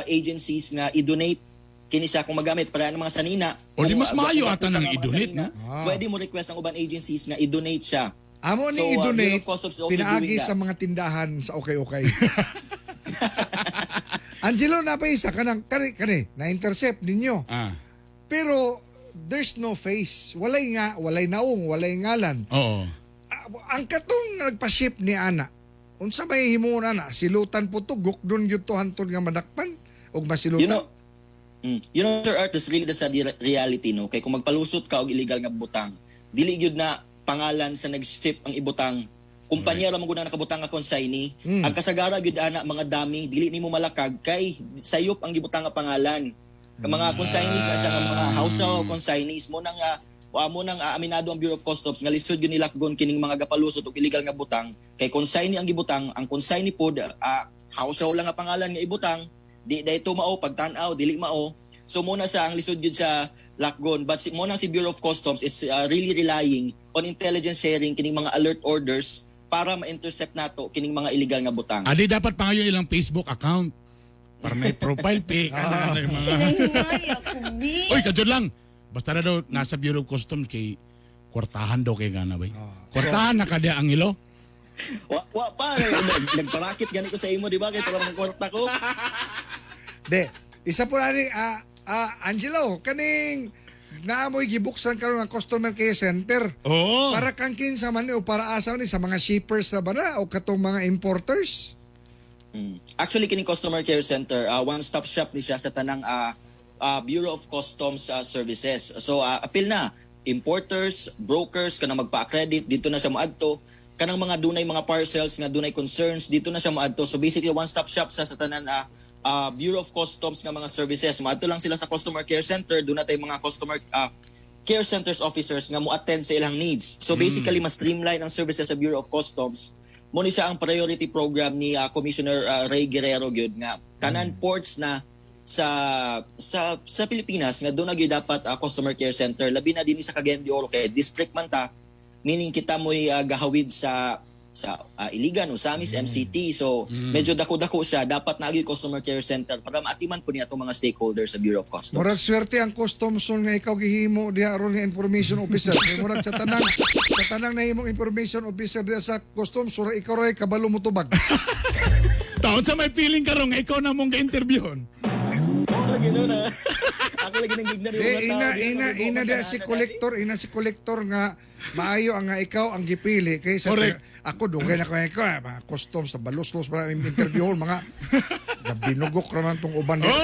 agencies nga i-donate kini siya kung magamit para ang mga sanina. O di Kung, mas maayo kung ata nang mga i-donate, sanina, no? pwede mo request ang uban agencies nga i-donate siya. Amo ni So, Bureau i-donate, of Customs is also pinaagi doing that. sa mga tindahan sa okay-okay. Angelo, napaisa ka ng, kani, kani, na-intercept ninyo. Pero, there's no face. Walay nga, walay naong, walay ngalan. Oo. Ang katong nagpa-ship ni Ana, unsa may himuon ana, silutan po to, gukdon gyud to hantod nga madakpan og masilutan. You know, Sir Art, is really the sad reality, no? Kay kung magpalusot ka og illegal nga butang, dili gyud na pangalan sa nag-ship ang ibutang. Kumpanya ra man gud ang nakabutang nga consignee. Ang kasagara gyud ana mga dami, dili nimo malakag kay sayop ang gibutang nga pangalan. Ang mga consignees na siya nga mga household consignees mo nang wa mo nang aminado ang Bureau of Customs nga lisod gyud nilakgon kining mga gapalusot og illegal nga butang kay consignee ang gibutang, ang consignee pod household lang nga pangalan nga ibutang, di dayto mao pagtan-aw dili mao. So muna siya ang lisod gyud sa lakgon, but si, mo nang si Bureau of Customs is really relying on intelligence sharing kining mga alert orders para ma-intercept nato kining mga illegal nga butang. Adi dapat pa ngayon ilang Facebook account para may profile pic. Ano, yung mga. Uy, kadyo lang. Basta na daw, nasa Bureau of Customs kay kwartahan daw kay gana bay. Kwartahan na kada ang ilo. Wa pa nagparakit gani ko sa imo, di ba, kay para makakwarta ko. De, isa po na ni Angelo, kaning naamoy gibuksan karon ang customer care center. Oo. Para kang kinsa man ni o para asa ni sa mga shippers na ba na o katong mga importers? Actually, kining customer care center, one-stop shop ni siya sa tanang Bureau of Customs services. So apil na importers, brokers kanang magpa-accredit dito na siya moadto, kanang mga dunay mga parcels nga dunay concerns dito na siya moadto. So basically one-stop shop sa tanan Bureau of Customs nga mga services. Moadto lang sila sa customer care center, doon na tay mga customer care centers officers nga mo-attend sa ilang needs. So basically mas streamline ang services sa Bureau of Customs. Mo ni siya ang priority program ni Commissioner Ray Guerrero gyud nga tanan ports na sa Pilipinas nga doon na gyud dapat customer care center, labi na dinhi sa Cagayan de Oro kay district man ta, meaning kita mo'y gahawid sa Iligan, Ozamiz, MCT. So medyo dako-dako siya, dapat na gyud customer care center para maatiman po niya itong mga stakeholders sa Bureau of Customs. Murag swerte ang customs nga ikaw gihimo diha aron nga information officer. Kay murag sa tanang nahimong information officer diha sa customs, murag ikaw ray kabalo mo tubag. Taon sa may feeling karon nga ikaw na mong ga-interviewon. Oo, lagi nun ah. Ako lagi nang gignan yung Eh, mga tao. ina Di ina na ina diha si collector, ina si collector nga maayo ang nga ikaw ang gipili kay sa ako dugay na kay ikaw, mga customs sa baluslos para interview mga binugok ra man tong uban dito.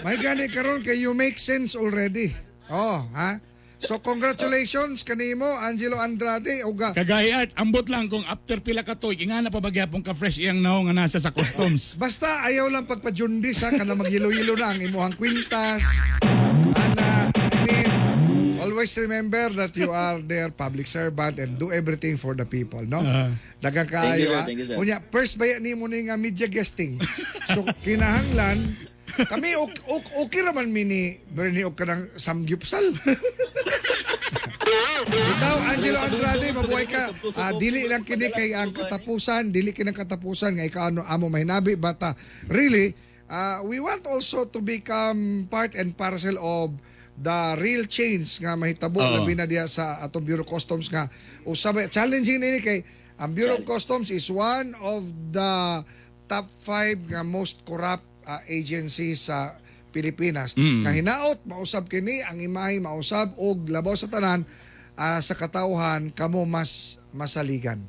May gani karon kay you make sense already. Oh, ha? So congratulations kanimo, Angelo Andrade, ug Kagaya Art, ambot lang kung after pila ka tuig, ingana pa ba gyapon ka fresh iyang naong nga nasa sa customs. Basta ayaw lang pagpa-jaundice ha, kana magyelo-yelo na ang imuhang kwintas. Ana, I mean, always remember that you are their public servant and do everything for the people, no? Daghang Thank you, kaayo sir. ha. Thank you, sir. Unya, first baya nimo ni nga media guesting. So kinahanglan kami okay raman mi ni Bernie og kanang samgyupsal. Ikaw, Angelo Andrade, mabuhay ka. Dili lang kini kay ang katapusan, dili kini ang katapusan nga ikaw ano amo mahinabi, but really, we want also to become part and parcel of the real change nga mahitabo labi na diha sa atong Bureau of Customs nga usab challenging nini kay ang Bureau of Customs is one of the top five nga most corrupt agencies sa Pilipinas. Nga hinaot mausab kini ang imahe mausab og labaw sa tanan sa katawhan kamo mas masaligan.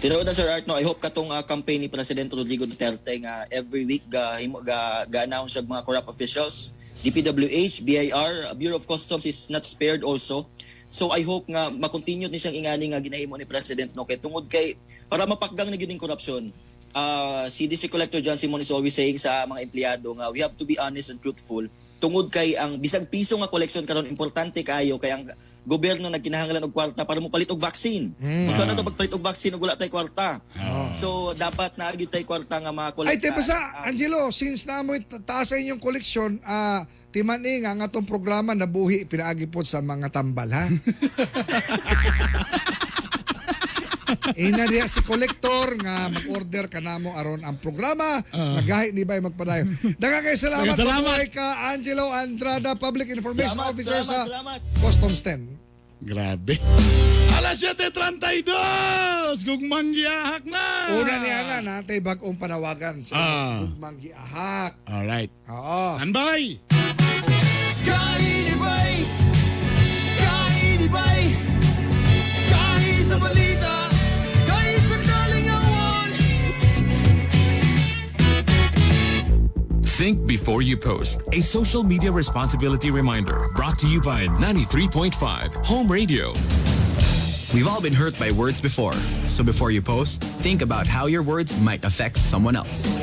Tinuod na, Sir Art, no, I hope katong campaign ni President Rodrigo Duterte nga every week ga himo ga, ga announce og mga corrupt officials, DPWH, BIR, Bureau of Customs is not spared also. So I hope nga ma-continue ni siyang ingani nga ginahimo ni President, no, kay tungod kay para mapakgang na gyud ning korupsyon. Si District Collector John Simon is always saying sa mga empleyado nga we have to be honest and truthful tungod kay ang bisag piso nga collection karon importante kayo kay ang Gobyerno nagkinahanglan og kwarta para mopalit og vaccine. Unsa na to pagpalit og vaccine ug wala tay kwarta? So dapat naa gyud tay kwarta nga makolekta. Ay, te basta, Angelo, since na mo taas sa inyong koleksyon, timan eh, nga ang atong programa nabuhi pinaagi po sa mga tambal, ha? Ina diya si kolektor nga mag-order ka namo aron ang programa. Nagahi ni bay magpadayon. Daghang kay salamat. Daghang salamat. Mabuhay ka Angelo Andrada, Public Information Salamat, Officer salamat, sa salamat. Customs 10. Grabe. Alas 7:32! Gugmang giahak na! Una niya na natay bag-ong panawagan sa gugmang giahak. Alright. Oo. Stand by! Kainibay! Kainibay! Kahi sa balita, kahi sa kalingawan. Think before you post. A social media responsibility reminder brought to you by 93.5 Home Radio. We've all been hurt by words before, so before you post, think about how your words might affect someone else.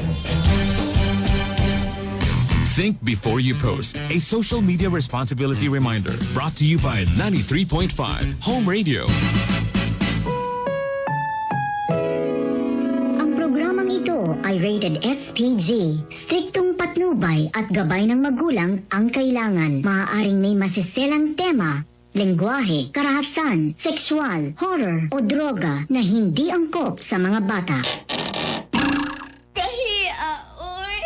Think before you post. A social media responsibility reminder brought to you by 93.5 Home Radio. Ang programang ito ay rated SPG. Striktong patnubay at gabay ng magulang ang kailangan. Maaaring may masiselang tema, lengguwahe, karahasan, sexual, horror o droga na hindi angkop sa mga bata. Kahia, oy.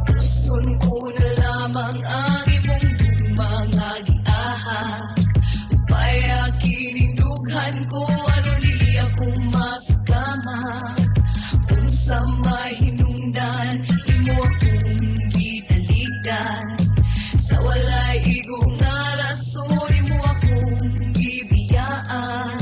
Gusto ko na lamang ang imong mga giahak. Paya kinindughan ko aron dili ako maskama. Unsa may hinungdan imo akong gitaligdan. Sa walay igo nga rason imo akong gibiyaan.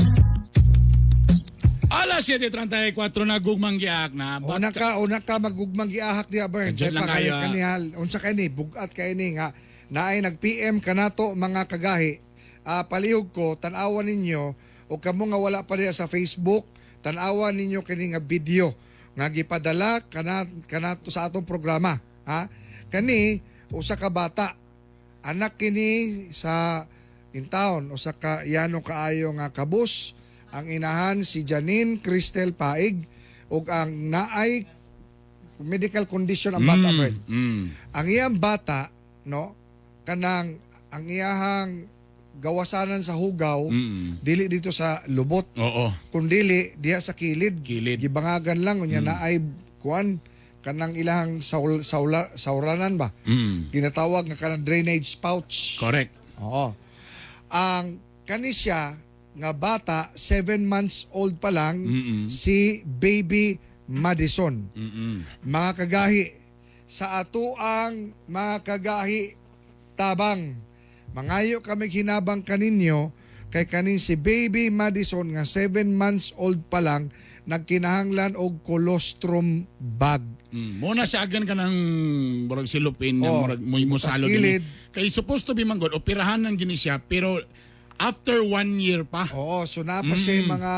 Alas 7:34 na gugmang giahak na. Una ka magugmang giahak diya Bern. Kadyan Kay lang pa kayo, ah. kanihal unsa kay ni bugat kay ni nga naay nag-PM kanato mga kagahi. Palihog ko tan-awan ninyo o kamo nga wala pa diya sa Facebook, tan-awan ninyo kini nga video nga gipadala kanato sa atong programa, ha? Kani usa ka bata, anak kini sa in town, usa ka yano kaayo nga kabus. Ang inahan si Janine Cristel Paig ug ang naay medical condition ang bata, Bern. Ang iyang bata, no, kanang ang iyahang gawasanan sa hugaw, dili dito sa lubot. Oo. Kundili diha sa kilid. Gibangagan lang unya naay kuan kanang ilahang saulanan ba? Ginatawag nga kanang drainage pouch. Correct. Oo. Ang kani siya nga bata, 7 months old pa lang, si Baby Madison. Mga kagahi, sa atuang mga kagahi tabang, mangayo kami hinabang kaninyo kay kanin si Baby Madison nga 7 months old pa lang nagkinahanglan og colostrum bag. Muna siya agan ka ng murag silupin nga Oh, murag mo musalo tas din. kilid. Kay supposed to be manggod operahan ng gini siya pero after one year pa. Oo, so naa pa siya yung mga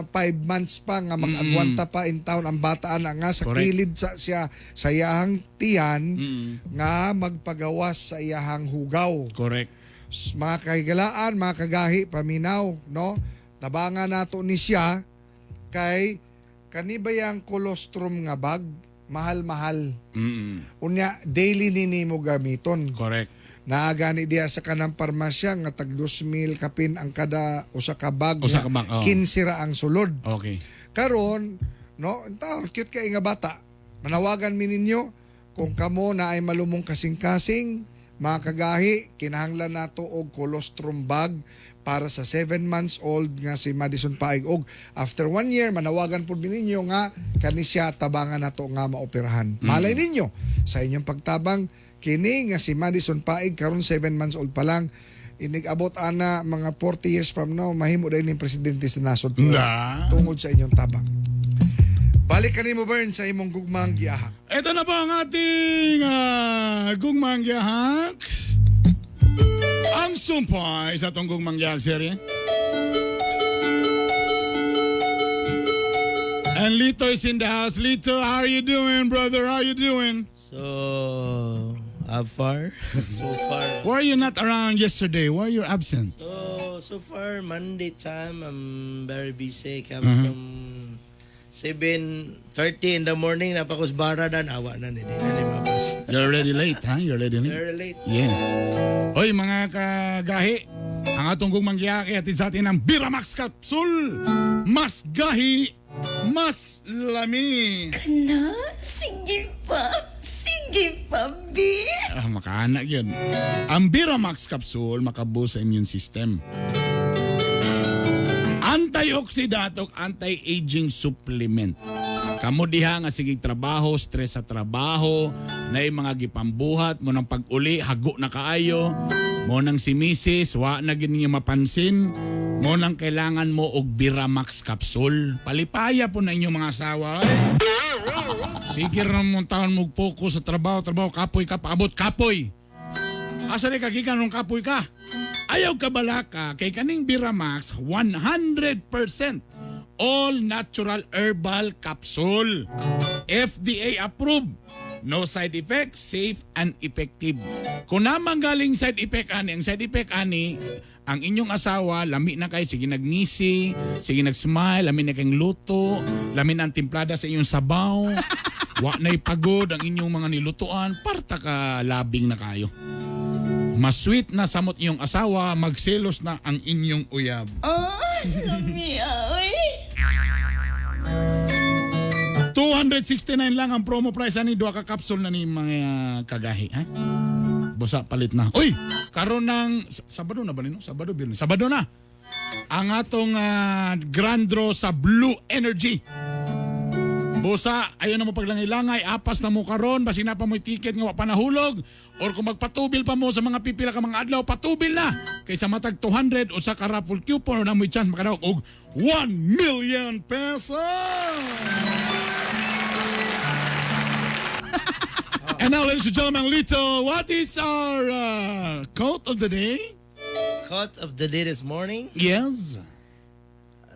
5 months pa nga mag-agwanta pa in town ang bataan na nga sa Correct. kilid sa siya sa iyahang tiyan nga magpagawas sa iyahang hugaw. Correct. Mga kahigalaan, mga kagahi, paminaw, no? Tabangan nato ni siya kay kanibayang colostrum nga bag, mahal-mahal. Unya, daily ni nimo gamiton. Correct. Naagani diya sa kanang parmasya nga tag 2,000 kapin ang kada usa ka bag. Usa nga ka bag, oo. 15 ra ang sulod. Okay. Karon, no, taon cute kay nga bata. Manawagan mi ninyo kung kamo na ay malumong kasing-kasing, mga kagahi, kinahanglan nato og colostrum bag para sa 7 months old nga si Madison Paig. Og after 1 year, manawagan po ninyo nga kani siya tabangan nato nga maoperahan. Malay ninyo sa inyong pagtabang kini nga si Madison Paig karon 7 months old pa lang, inig-abot ana mga 40 years from now, mahimo dahil ning presidente sa nasod po Na. tungod sa inyong tabang. Balik ka nimo, Bern, sa imong gugmang giahak. Ito na po ang ating gugmang giyahak. Ang sumpay sa atong gugmang giyahak serye. And Lito is in the house. Lito, how are you doing, brother? How are you doing? So, how far? So far. Why are you not around yesterday? Why are you absent? So far, Monday time, I'm very busy. Come from 7:30 in the morning, napakos bara dan awa na ni, di na ni mabas. You're already late, huh? You're already late. Very late. Yes. Oy, mga kagahi, ang atong gugmang giyaki atid sa atin ang Biramax Capsule. Mas gahi, mas lami. Kana, sige pa. Sige pa, B. Ah, makaanak yun. Ang Biramax Capsule makaboost sa immune system. Antioxidant o anti-aging supplement. Kamo diha nga sige trabaho, stress sa trabaho, na mga gipambuhat mo ng pag-uli, hago na kaayo, mo nang si misis, wa na gid niya mapansin, mo nang kailangan mo og Biramax capsule. Palipaya po na inyong mga asawa. Eh. Sige ra mo taon mo focus sa trabaho, trabaho, kapoy ka, paabot, kapoy. Asa ni kagikan nung kapoy ka? Ayaw ka balaka kay kaning Biramax 100% all natural herbal capsule. FDA approved. No side effects, safe and effective. Kung naman galing side effect ani, ang side effect ani, ang inyong asawa, lami na kay, sige nagngisi, sige nagsmile, lami na kayong luto, lami na ang timplada sa inyong sabaw, wa na'y pagod ang inyong mga nilutuan, parta ka labing na kayo. Mas sweet na samot inyong asawa, magselos na ang inyong uyab. Oh, lami, oy. 269 lang ang promo price ani duha ka capsule na ni mga kagahi, ha? Busa palit na. Uy, karon ng Sabado na ba nino? Sabado, Biyernes. Sabado na. Ang atong grand draw sa Blue Energy. Busa, ayaw na mo paglangay-langay, apas na mo karon, basin na pa mo'y ticket nga wa pa nahulog, or kung magpatubil pa mo sa mga pipila ka mga adlaw, patubil na! Kaysa matag 200 usa ka raffle coupon, na mo'y chance makadawag og 1 million pesos! And now, ladies and gentlemen, Lito, what is our quote of the day? Quote of the day this morning? Yes.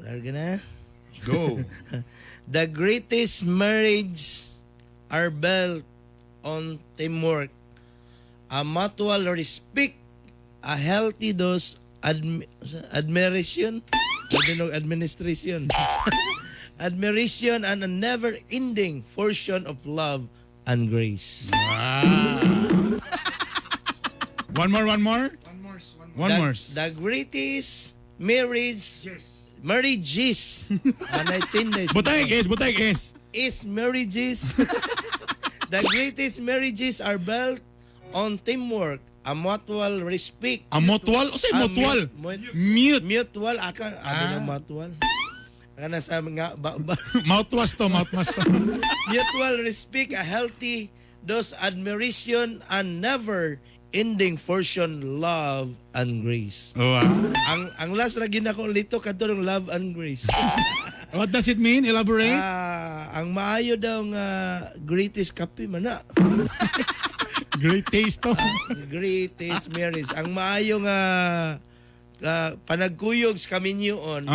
They're gonna go. The greatest marriage are built on teamwork, a mutual respect, a healthy dose admiration, I don't know, administration, admiration, and a never-ending portion of love and grace. Wow. One more, one more? One the, more. The greatest marriage marriages. And I think this Butay S, butay S. Is marriages. The greatest marriages are built on teamwork, a mutual respect. A mutual? O say Ah, mutual? Mute. Mutual. Aka, ano na mutual? Aka na sa mga ba. Mouthwash to, mouthwash to. Mutual respect, a healthy dose admiration, and never ending portion love and grace. Oh, ah. Ang last ra gid nako lito kadto ng love and grace. What does it mean? Elaborate. Ah, ang maayo daw nga greatest kape man na. Great taste to. Greatest marriage. Ang maayo nga panagkuyog sa kaminyoon,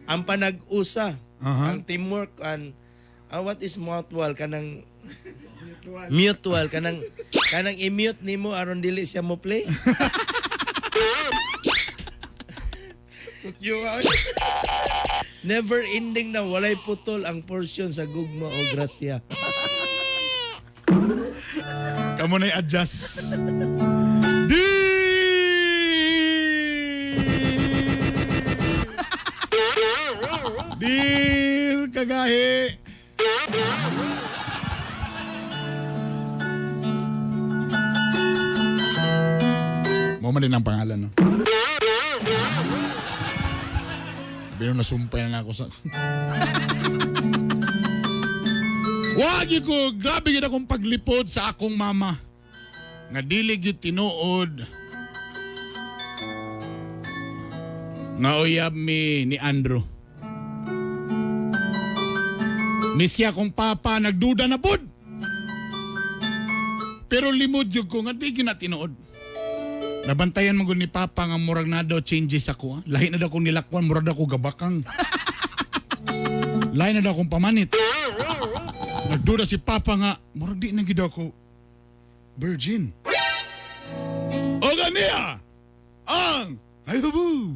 ang panag-usa, ang teamwork and what is mutual kanang mutual kanang kanang i-mute nimo aron dili siya mo play. Never ending na walay putol ang portion sa gugma o grasya. Kamu na adjust. D! Dear Kagahi! Mo man din ang pangalan, no? Sabi nung nasumpay na ako sa... Wag gyud ko, grabe gyud akong paglipod sa akong mama. Nga dili gyud tinuod nga uyab mi ni Andrew. Miski akong papa nagduda na pud. Pero limod gyud ko nga di gyud na tinuod. Nabantayan mo gud ni papa nga murag na daw changes ako. Ha? Lahi na daw kong nilakwan, murag daw ko gabakang. Lain na daw akong pamanit. Nagduda si Papa nga, murag di na gid ako virgin. O ganiya ang nahitabo.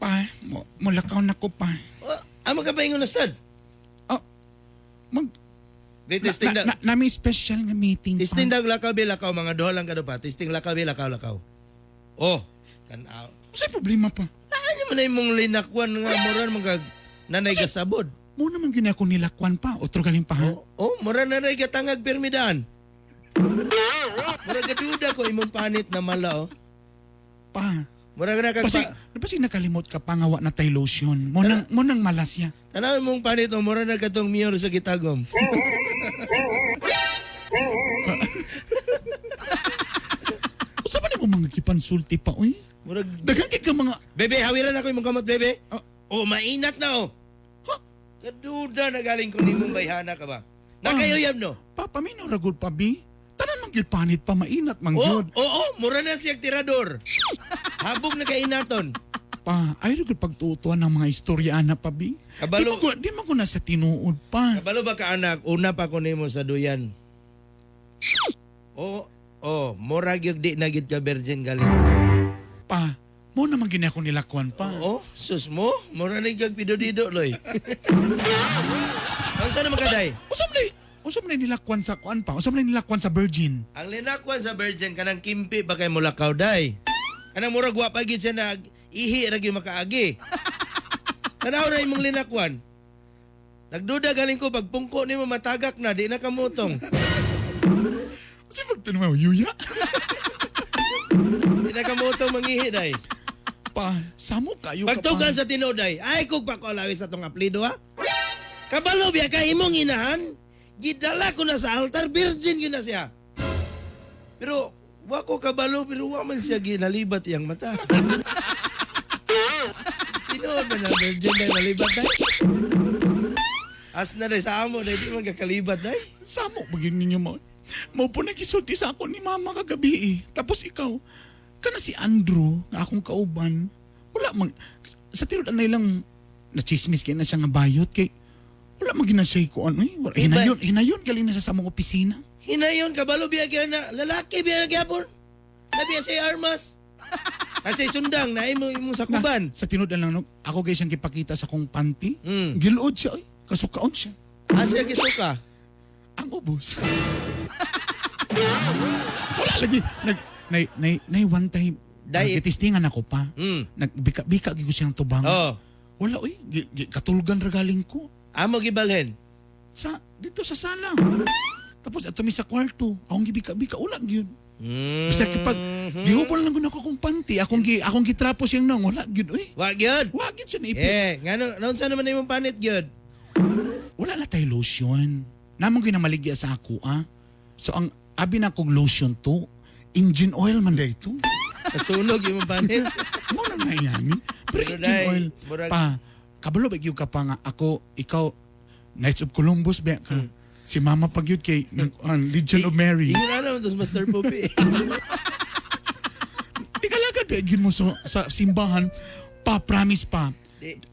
Pa, mulakaw na ko pa. Amo ka pa ingon na sad? Oh, mag Testing na, na, may special nga meeting pa. Testing daw lakaw be lakaw mga duha lang kado pa. Testing lakaw be lakaw lakaw. Oh, kan-aw. Unsay problema pa? Ano man na imong linakwan nga mura man kag nanay gasabod. Mo naman gini ako nilakwan pa. Otro galing pa ha. Oh, mura nanay gatangag pirmidaan. Mura gaduda ko imong panit na mala oh. Pa. Mura na kag Pasi, pasi nakalimot ka pa nga wa na tay lotion. Mo nang malas ya. Tanaw imong panit oh, mura na katong mayor sa Gitagom. Usa pa nimo mga gipansulti pa oy? Murag daghan kay ka mga Bebe, hawiran ako imong kamot, bebe. Oh, mainat na oh. Kaduda na galing ko nimong bayhana ka ba? Nakayuyab no? Papa mino ra gud pa bi. Tanan man gyud panit pa mainat man Oh, gyud. oo, mura na siyang tirador. Habog na kainaton. Pa, ay ra gud pagtutuan ng mga istorya ana pa bi. Kabalo- Di man ko na sa tinuod pa. Kabalo ba ka anak, una pa ko nimo sa duyan. Oh, oh, mura gyud di na gyud ka virgin galing. Pa, mo naman gini ako nilakwan pa. Oh, sus mo, mura na gyud pido-dido loy. Unsa naman kaday? Usa man nilakwan sa kuan pa? Usa man nilakwan sa virgin? Ang linakwan sa virgin kanang kimpi ba kay mulakaw day. Kanang murag wa pa gid siya nag ihi ra gyud makaagi. Tanaw ra imong linakwan. Nagduda galing ko pag pungko nimo matagak na di na kamutong. Usa pagtanaw yuya? Di na kamutong mangihi day. Pa, samo kayo ka Pagtukan pa. sa tinuod day. Ay kog pa ko alawis sa tong aplido ha. Kabalo biya ka imong inahan. Gidala ko na sa altar virgin gyud na siya. Pero wa ko kabalo pero wa man siya ginalibat iyang mata. Tinuod ba na virgin na nalibat day? As na day sa amo day di man kakalibat day. Samo ba gyud ninyo mo? Mo po nagisulti sa ako ni mama kagabi eh. Tapos ikaw, kana si Andrew nga akong kauban, wala man sa tinud anay lang nachismis kay na siya nga bayot kay wala man gina siya ko ano eh. Wala, hinayon galing na siya sa among opisina. Hinayon kabalo biya kaya na lalaki biya na gyapon. Labi siya armas. Kasi sundang na imo imong sakuban. Sa tinud lang no, ako gay siyang gipakita sa kong panty. Giluod siya oy, kasukaon siya. Asa gisuka? Ang ubos. Wala lagi nag nay nay nay one time nagtitistingan ako pa. Nagbika-bika gyud ko siyang tubang. Oh. Wala oy, katulgan ra galing ko. Amo gibalhin? Sa dito sa sala. Tapos ato mi sa kwarto, akong gibika-bika wala gyud. Bisa kapag gihubol lang gud ako akong panty, akong gitrapo siyang nong wala gyud oy. Wa gyud. Wa gyud siya naipit. Eh, ngano naunsa naman imong panit gyud? Wala na tay lotion. Namong ginamaligya sa ako ah. So ang abi na kog lotion to, engine oil man day to. Nasunog imong panit. Mo na nga inani. Pero Pero engine day, oil pa kabalo ba gyud ka pa nga ako ikaw Knights of Columbus ba ka? Si mama pag yun kay Legion of Mary. Ingon na naman to sa Master Pupi. Di kalagad ba gyud mo sa simbahan pa promise pa.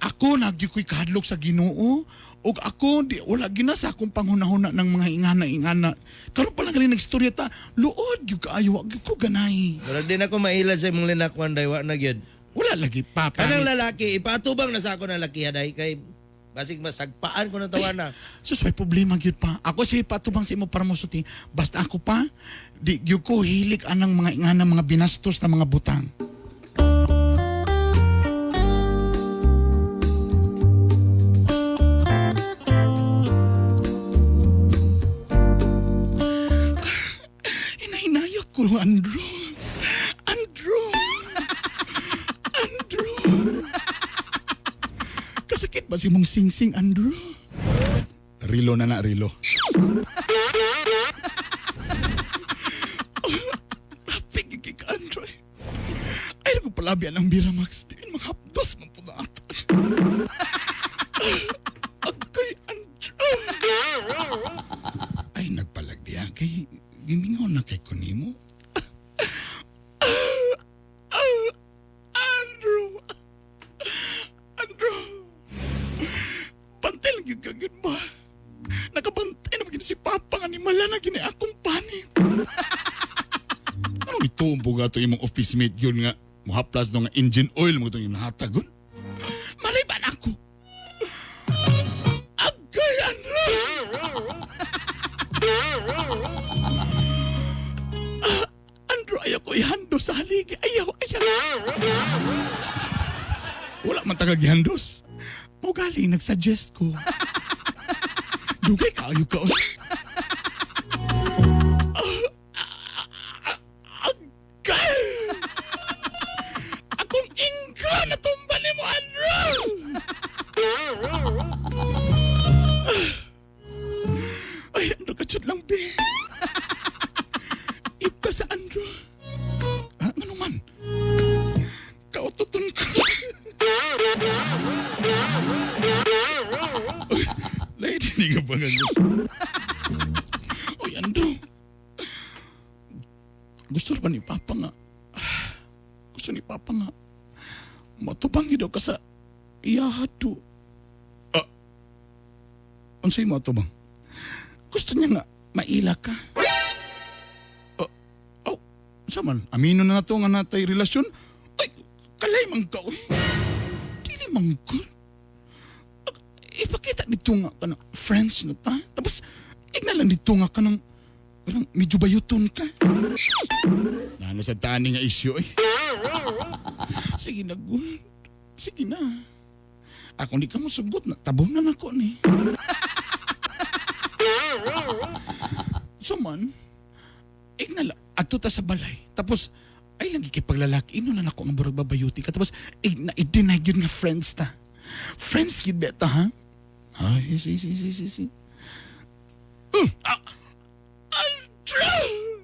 Ako nagyud ko'y kahadlok sa Ginoo ug ako di wala gina sa akong panghunahuna ng mga ingana-ingana. Karon pa lang galing nagstorya ta, luod gyud kaayo wa gyud ko ganay. Murag din ako mailad sa imong linakwan day wa na gyud. Wala lagi pa. Kanang lalaki ipatubang na sa ako ng laki day kay basig masagpaan ko na tawana. Sus, may problema gyud pa. Ako siya ipatubang sa imo para mosulti. Basta ako pa, di gyud ko hilig anang mga ingana mga binastos na mga butang. Hinahinayak ko, Andrew. Andrew. Andrew. Kasakit ba si mong sing-sing, Andrew? Rilo na na, Rilo. Rafik, ka, Andrew. Ay, ko palabi ang bira, Max. Di, mga hapdos man po na ato. Agkay, Andrew. Ay, nagpalag diya. Kay, gimingaw na kay kunimo. Andrew. Andrew. Bantay lang yun kagad ba? Nakabantay na magin si Papa nga ni Mala na gini akong panit. Anong itumbog ato imong office mate yun nga muhaplas no nga engine oil mo itong nahatag yun? Malay ba na ako? Agay, Andrew! Ah, Andrew, ayaw ko ihando sa haligi. Ayaw, ayaw. Wala man taga gihandos. Mo galing nagsuggest ko. Dugay kaayo ka. Oy. Ah, agay! Akong ingro na tumba ni mo, Andrew! Ay, Andrew, katsut lang, be. Ip ka sa Andrew. Ah, ano man? Kaututon ka. Uy, lady, hindi ka pa ganyan. Uy, Andrew. Gusto ba ni Papa nga? Gusto ni Papa nga. Matubang gid daw ka sa iyahado. Ah, unsay mo atubang? Gusto niya nga maila ka. Oh, oh, sa man, amino na nato nga natay relasyon. Ay, kalay man ka, uy. Dili man good. Ipakita dito nga ka na friends na ta. Tapos, igna lang dito nga ka ng, kanang medyo bayuton ka. Nano sa tani nga issue eh. Sige na, good. Sige na. Ako hindi ka mo sugot na. Tabon na nako ni. So man, ignala, adto ta sa balay. Tapos, ay lang gikipaglalaki, ino na nako ang burag babayuti ka. Tapos, igna, i-deny yun nga friends ta. Friends yun beta, ha? Ay, si, si, si, si, si. Ah, Andrew!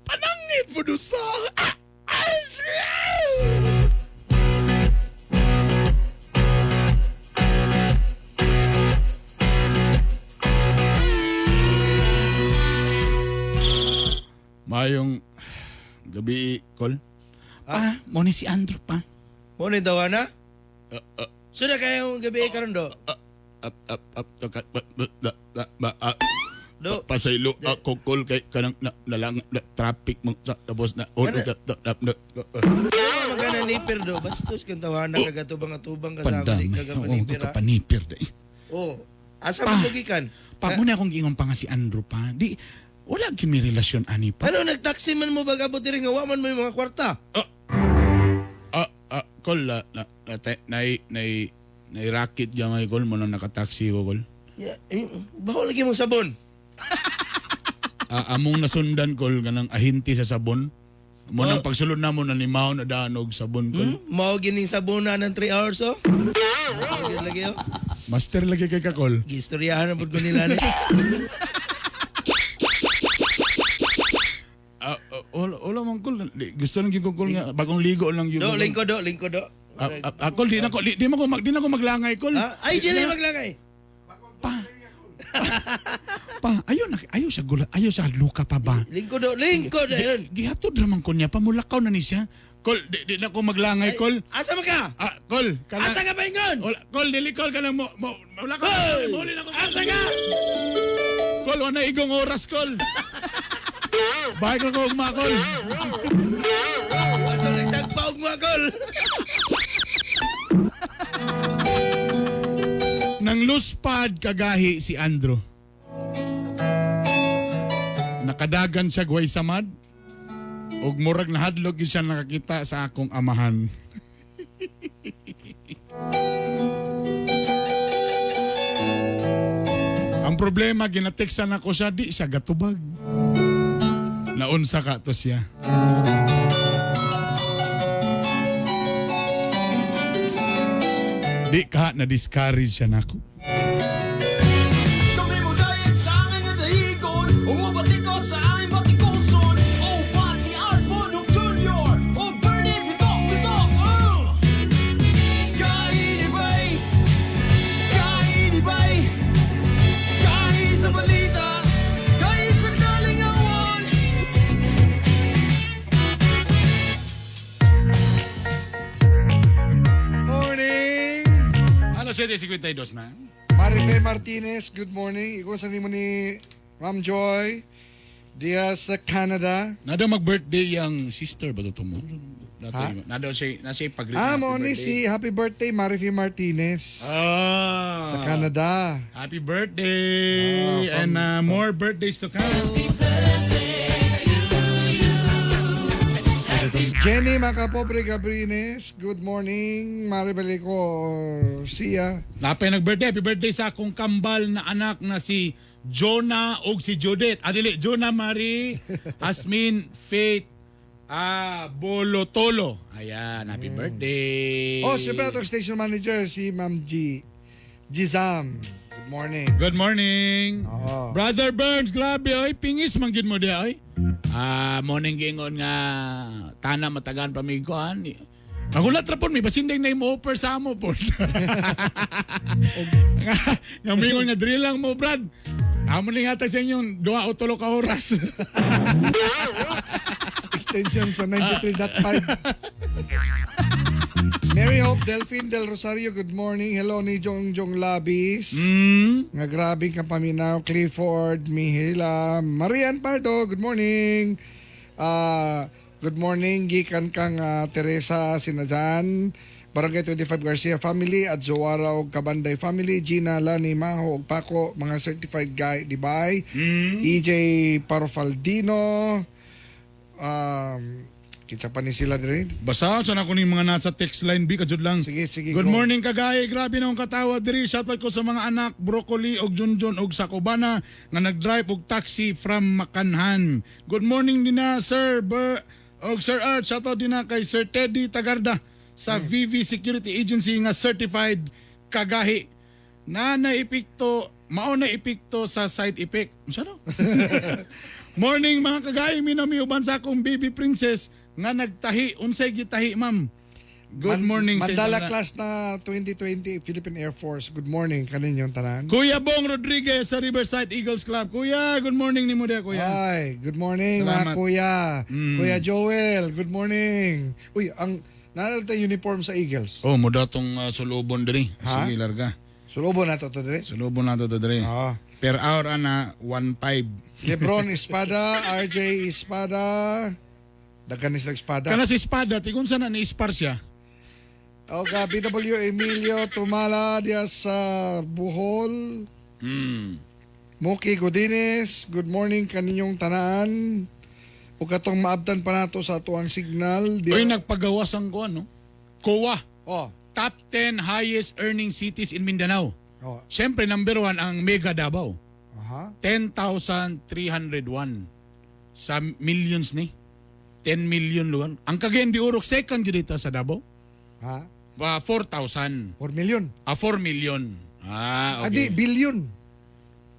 Panangit po doon sa... Ah, Andrew! Mayong gabi, Kol. Pa, mo ni si Andrew pa. Mo ni daw na? So na kayong gabi karon do? Up, up, up, up, up, up, up, up, up, up. Do. Pasaylo ako, Kol, kay kanang na, nalang na, traffic mo sa tapos na oh, Kana- da, da, da, da, da, Ano magana nipir do? Bastos kang tawana kagatubang atubang ka sa ako Pandam. di ka Oo, kapanipir. ha? kapanipir da. eh. Oh, asa man mo gikan? Pa, muna akong giingon pa nga si Andrew pa. Di, wala kimi relasyon ani pa. Ano nagtaxi man mo baga abot diri nga wa man mo yung mga kwarta? Ah, ah, Kol, na, na, na, na, na, na, racket gamay, Kol, mo na nakataksi ko, Kol. Yeah, eh, baho lagi mong sabon. Ah, among nasundan, Kol, ganang ahinti sa sabon. Mo nang pagsulod na mo na ni Mao na daanog sabon, Kol. Mao gining sabona ng 3 hours oh. Mao gyud lagi oh. Master lagi kay ka, Kol. Gistoryahan na pud ko nila ni. Ah, ah, wala, wala man, Kol. Di, gusto lang gyud ko, Kol, nga. Bagong ligo lang gyud Do ko, Kol. lingko do, lingko do. Ah, ah, ah, Kol, di na ko, di, di mo ko mag, di na ko maglangay, Kol. Ay dili maglangay. Pa, ayaw na, ayaw sa gula, ayaw sa luka pa ba? Lingko do, lingko do yun. Gihatod raman ko niya, pamulakaw na ni siya. Kol, di, di na ko maglangay, Kol. Asa man ka? Ah, Kol, kana, Asa ka paingon? Wala, Kol, dili Kol, kanang mo, mo, wala ka. Hoy! Muli na ko. Asa ka? Kol, wala igong oras, Kol. Bahay ko ko ugma, Kol. Asa nagsagpa og mga kol. Nang luspad kagahi si Andrew. Nakadagan siya gway samad. Ug murag nahadlok gyud siya nakakita sa akong amahan. Ang problema, ginateksan ako siya, di siya gatubag. Naunsa ka to siya. Di ka na-discourage siya nako. Kami mo dayag sa amin nga dahigon. Umubati ko sa aming batikuson. Oh, Pati Art Bonong Jr. Oh, Bernie, bitok, bitok. Kaini ba 7:52 na. Marife Martinez, good morning. Ikaw sa nimo ni Ma'am Joy diya sa Canada. Nado mag-birthday ang sister ba to mo? Ha? Nado siya nasa pag Ah, mo ni si happy birthday Marife Martinez. Ah. Sa Canada. Happy birthday and more birthdays to come. Jenny Macapobre Gabrines, good morning. Maribel ko siya. Napay nag-birthday. Happy birthday sa akong kambal na anak na si Jonah og si Judith. Adili, Jonah Marie, Asmin, Faith, Bolotolo. Ayan, happy birthday. Oh, siyempre atong station manager si Ma'am G. Gizam. Good morning. Good morning. Oo. Brother Burns, grabe oy, pingis man gyud mo di oy. Ah, morning gingon nga tana matagaan pa mi kuan. Nagulat ra pon mi basin day na mo offer sa amo pon. Nga mingon nga drill lang mo, Brad. Amo ni hatag sa inyong duha o tulo ka oras. Extension sa 93.5. Mary Hope Delphine Del Rosario, good morning. Hello ni Jong Jong Labis. Nga grabe kang paminaw. Clifford, Mihila, Marian Pardo, good morning. Good morning, gikan kang Teresa Sinajan, Barangay 25 Garcia Family at Zuwara og Kabanday Family, Gina Lani Maho og Paco, mga certified guy, di ba? EJ Parofaldino, kitsa pa ni sila dire. Basta sa ako ni mga nasa text line B kajud lang. Sige, sige. Good go. morning kagay, grabe na akong katawa diri. Shoutout ko sa mga anak, Broccoli og Junjun og Sakobana nga nag-drive og taxi from Makanhan. Good morning din na Sir Ber og Sir Art. Shoutout din na kay Sir Teddy Tagarda sa VV Security Agency nga certified kagahi. Na naipikto, mao na epekto sa side effect. Unsa daw? Morning mga kagahi, minamiuban sa akong baby princess nga nagtahi. Unsay gitahi, ma'am? Good morning sa Mandala inyo na. class na 2020 Philippine Air Force. Good morning kaninyong tanan. Kuya Bong Rodriguez sa Riverside Eagles Club. Kuya, good morning nimo dia, kuya. Ay, good morning mga Salamat. kuya. Kuya Joel, good morning. Uy, ang naalala tayo uniform sa Eagles. Oh, mo datong sulubon diri. Ha? Sige, larga. Sulubon na to diri. Sulubon na to diri. Per hour ana 1.5. Lebron Espada, RJ Espada. Daghan ni sila Espada. Kana si Espada, tigun sa na ni Ispar siya. Oga, BW Emilio Tumala diya sa Bohol. Muki Godines, good morning kaninyong tanan. O katong maabtan pa nato sa atuang signal. Uy, nagpagawas ang kuan, no? COA. Oh. Top 10 highest earning cities in Mindanao. Oh. Siyempre, number 1 ang Mega Davao. Aha. 10,301 sa millions ni. 10 million lugar. Ang Cagayan de Oro, second yun dito sa Davao. Ha? Ba, 4,000. 4 million? Ah, 4 million. Ah, okay. Adi, billion.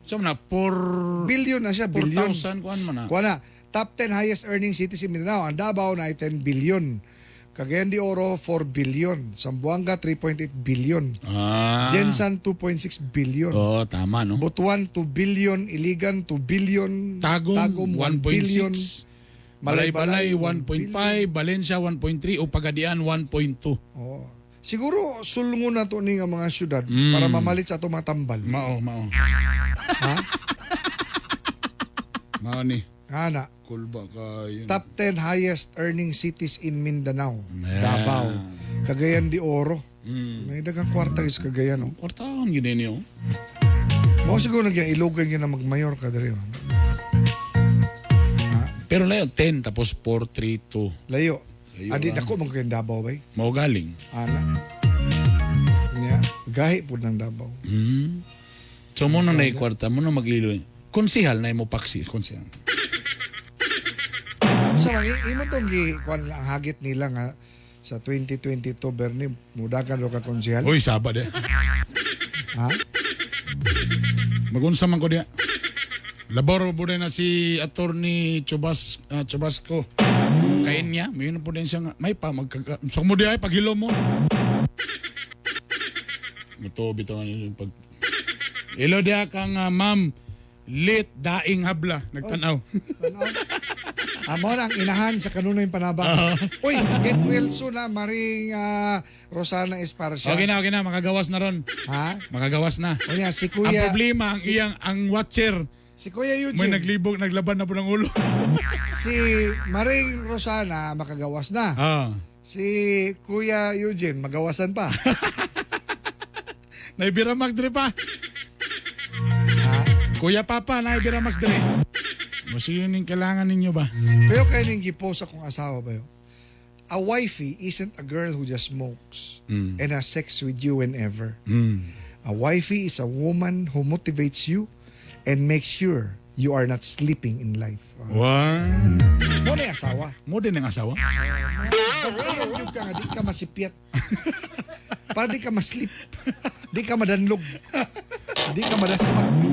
So na, 4... Billion na siya, billion. 4,000, kuan man na. Kuha na, top 10 highest earning cities in Mindanao. Ang Davao na ay 10 billion. Cagayan de Oro, 4 billion. Zamboanga, 3.8 billion. Ah. Jensan, 2.6 billion. Oo, tama, no? Butuan, 2 billion. Iligan, 2 billion. Tagum, 1 billion. 1.6. Malaybalay, 1.5. Valencia, 1.3. O Pagadian, 1.2. Oo. Siguro, sulungon na to ni nga mga syudad para mamalit sa ato mga tambal. Mao, mao. Ha? Mao ni. Ana. Kulba kayo. Top 10 highest earning cities in Mindanao. Yeah. Davao. Cagayan de Oro. May daghang kwarta is Cagayan, no? Kwartahan gid niyo. Mao siguro nagyang ilugan gyud na magmayor ka diri man. Pero layo 10 tapos 4 3 2. Layo. Layo Adi lang. dako man kay Davao bay. Mao galing. Ana. Nya, gahi pud ng Davao. So mo na na kwarta mo na maglilo. Konsihal na imo paksi, konsihal. Sa man imo tong gi kuan ang hagit nila nga sa 2022 Bernie mudagan do ka konsehal. Uy, saba de. Ha? Magunsa man ko diya. Labor po din na si Attorney Chubas, Chubasco. Kain niya, may yun po din siya nga. May pa, magkaka... So mo diya, ay, paghilo mo. Muto, bitaw yung pag... Hello diya kang ma'am. Lit daing habla nagtanaw. Amo na ang inahan sa kanunay panabang. Uy, get well soon na Maring Rosana Esparcia. Okay na, makagawas na ron. Ha? Makagawas na. O yan, si Kuya Ang problema ang iyang ang watcher. Si Kuya Eugene. May naglibog, naglaban na po ng ulo. Si Maring Rosana makagawas na. Ah. Si Kuya Eugene magawasan pa. Naibira Max dire pa. Kuya Papa, naibira Max dire. Musi yun yung kailangan ninyo ba? Pero kaya ning gipost akong asawa ba yun? A wifey isn't a girl who just smokes and has sex with you whenever. A wifey is a woman who motivates you and makes sure you are not sleeping in life. Wow. Mo na yung asawa. Mo din ang asawa? Pagkayan yung ka nga, di ka masipyat. Para di ka maslip. Di ka madanlog. Di ka madasmag.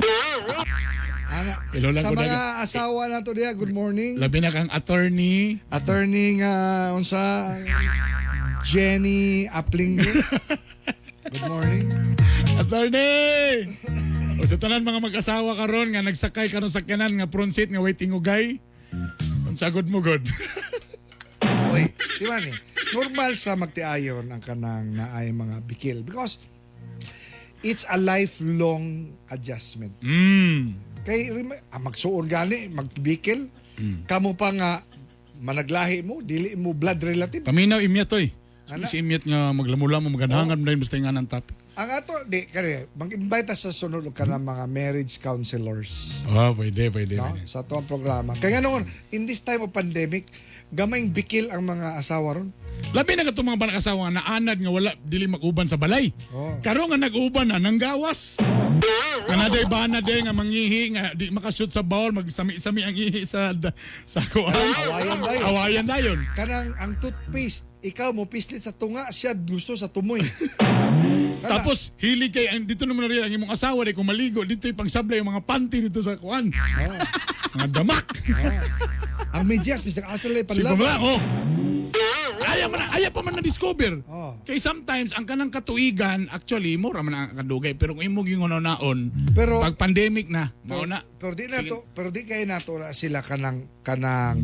Ana, Hello lang sa ko mga dagan. asawa na to diya, good morning. Labi na kang attorney. Attorney nga unsa Jenny Aplinger. Good morning. Attorney! O sa tanan mga mag-asawa karon nga nagsakay karon sa kanan nga front seat nga waiting ugay. Unsa good mo good. Uy, di ba ni? Normal sa magtiayon ang kanang naay mga bikil because it's a lifelong adjustment. Kay magsuon gani, magbikil. Kamo pa nga managlahi mo, dili mo blood relative. Paminaw imyat oy. Ana. Si imyat nga maglamula mo maganahangan mo dahil basta nga ng topic. Ang ato di kani mag-invite ta sa sunod og kanang mga marriage counselors. Oh, pwede, pwede. No? Pwede. Sa atong programa. Kaya nga noon, in this time of pandemic, gamayng bikil ang mga asawa ron. Labi na katong mga panakasawa nga naanad nga wala dili mag-uban sa balay. Oh. Karon nga nag-uban na nanggawas. Kanaday bana day nga mangihi nga di makashoot sa ball magsami-sami ang ihi sa sa kuan. Awayan dayon. Awayan dayon. Kanang ang toothpaste, ikaw mo pislit sa tunga, siya gusto sa tumoy. Tapos hili kay ang dito naman na rin ang imong asawa di kung maligo dito ipangsablay yung mga panty dito sa kuan. Mga damak. Ang medyas, Mr. Asal Si panlaban. Pamela, oh. Ayaw man ayaw pa man na discover. Oh. Kay sometimes ang kanang katuigan actually mura man ang kadugay pero kung imo gingunaon Pero pag pandemic na mao na. Pero di na to, pero di kay nato na sila kanang kanang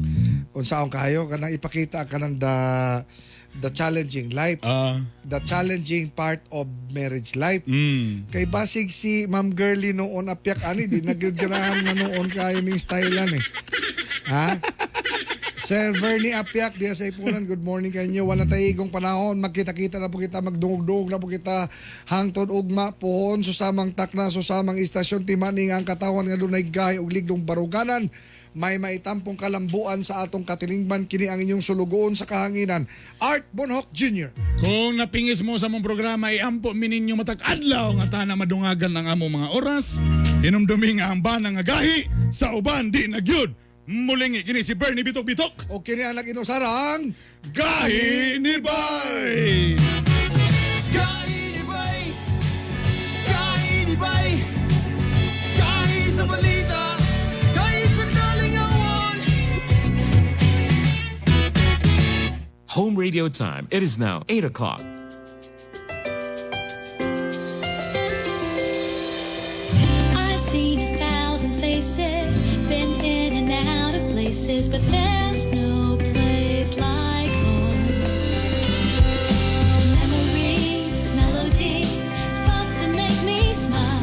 unsaon kayo kanang ipakita kanang the challenging life. The challenging part of marriage life. Kay basig si Ma'am Girlie noon apyak ani di nagyud ganahan na noon kayo ning stylean eh. Ha? Sir Bernie Apyak diya sa Ipunan, good morning kanyo. Wala tayo igong panahon, magkita-kita na po kita, magdungog-dungog na po kita. Hangtod ugma pohon, susamang takna, susamang istasyon, timaning ang katawan nga dunay gahi ug ligdong baruganan. May maitampong kalambuan sa atong katilingban kini ang inyong sulugoon sa kahanginan. Art Bonhoc Jr. Kung napingis mo sa mong programa, iampo mi ninyo matag adlaw nga tana madungagan ang among mga oras. Hinumdumi nga ang bana nga gahi sa uban di nagyud. Muling kini si Bernie Bitok Bitok. O kini ang inusarang Gahi ni Bay. Gahi ni Bay! Gahi ni Bay! Gahi sa balita! Gahi sa kalingawan! Home radio time. It is now 8 o'clock. I've seen 1,000 faces, been in and out of places, but there's no place like home. Memories, melodies, thoughts that make me smile.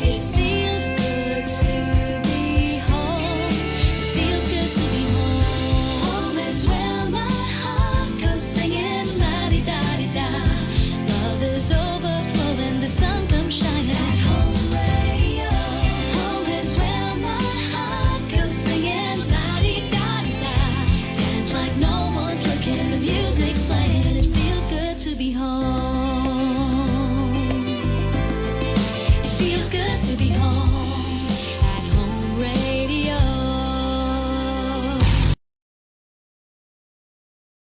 It feels good to be home. It feels good to be home. Home is where my heart goes singing la-di-da-di-da. Love is overflowing, the sun comes shining. Home radio. Home is where my heart goes singing la-di-da-di-da. Dance like no one's looking, the music's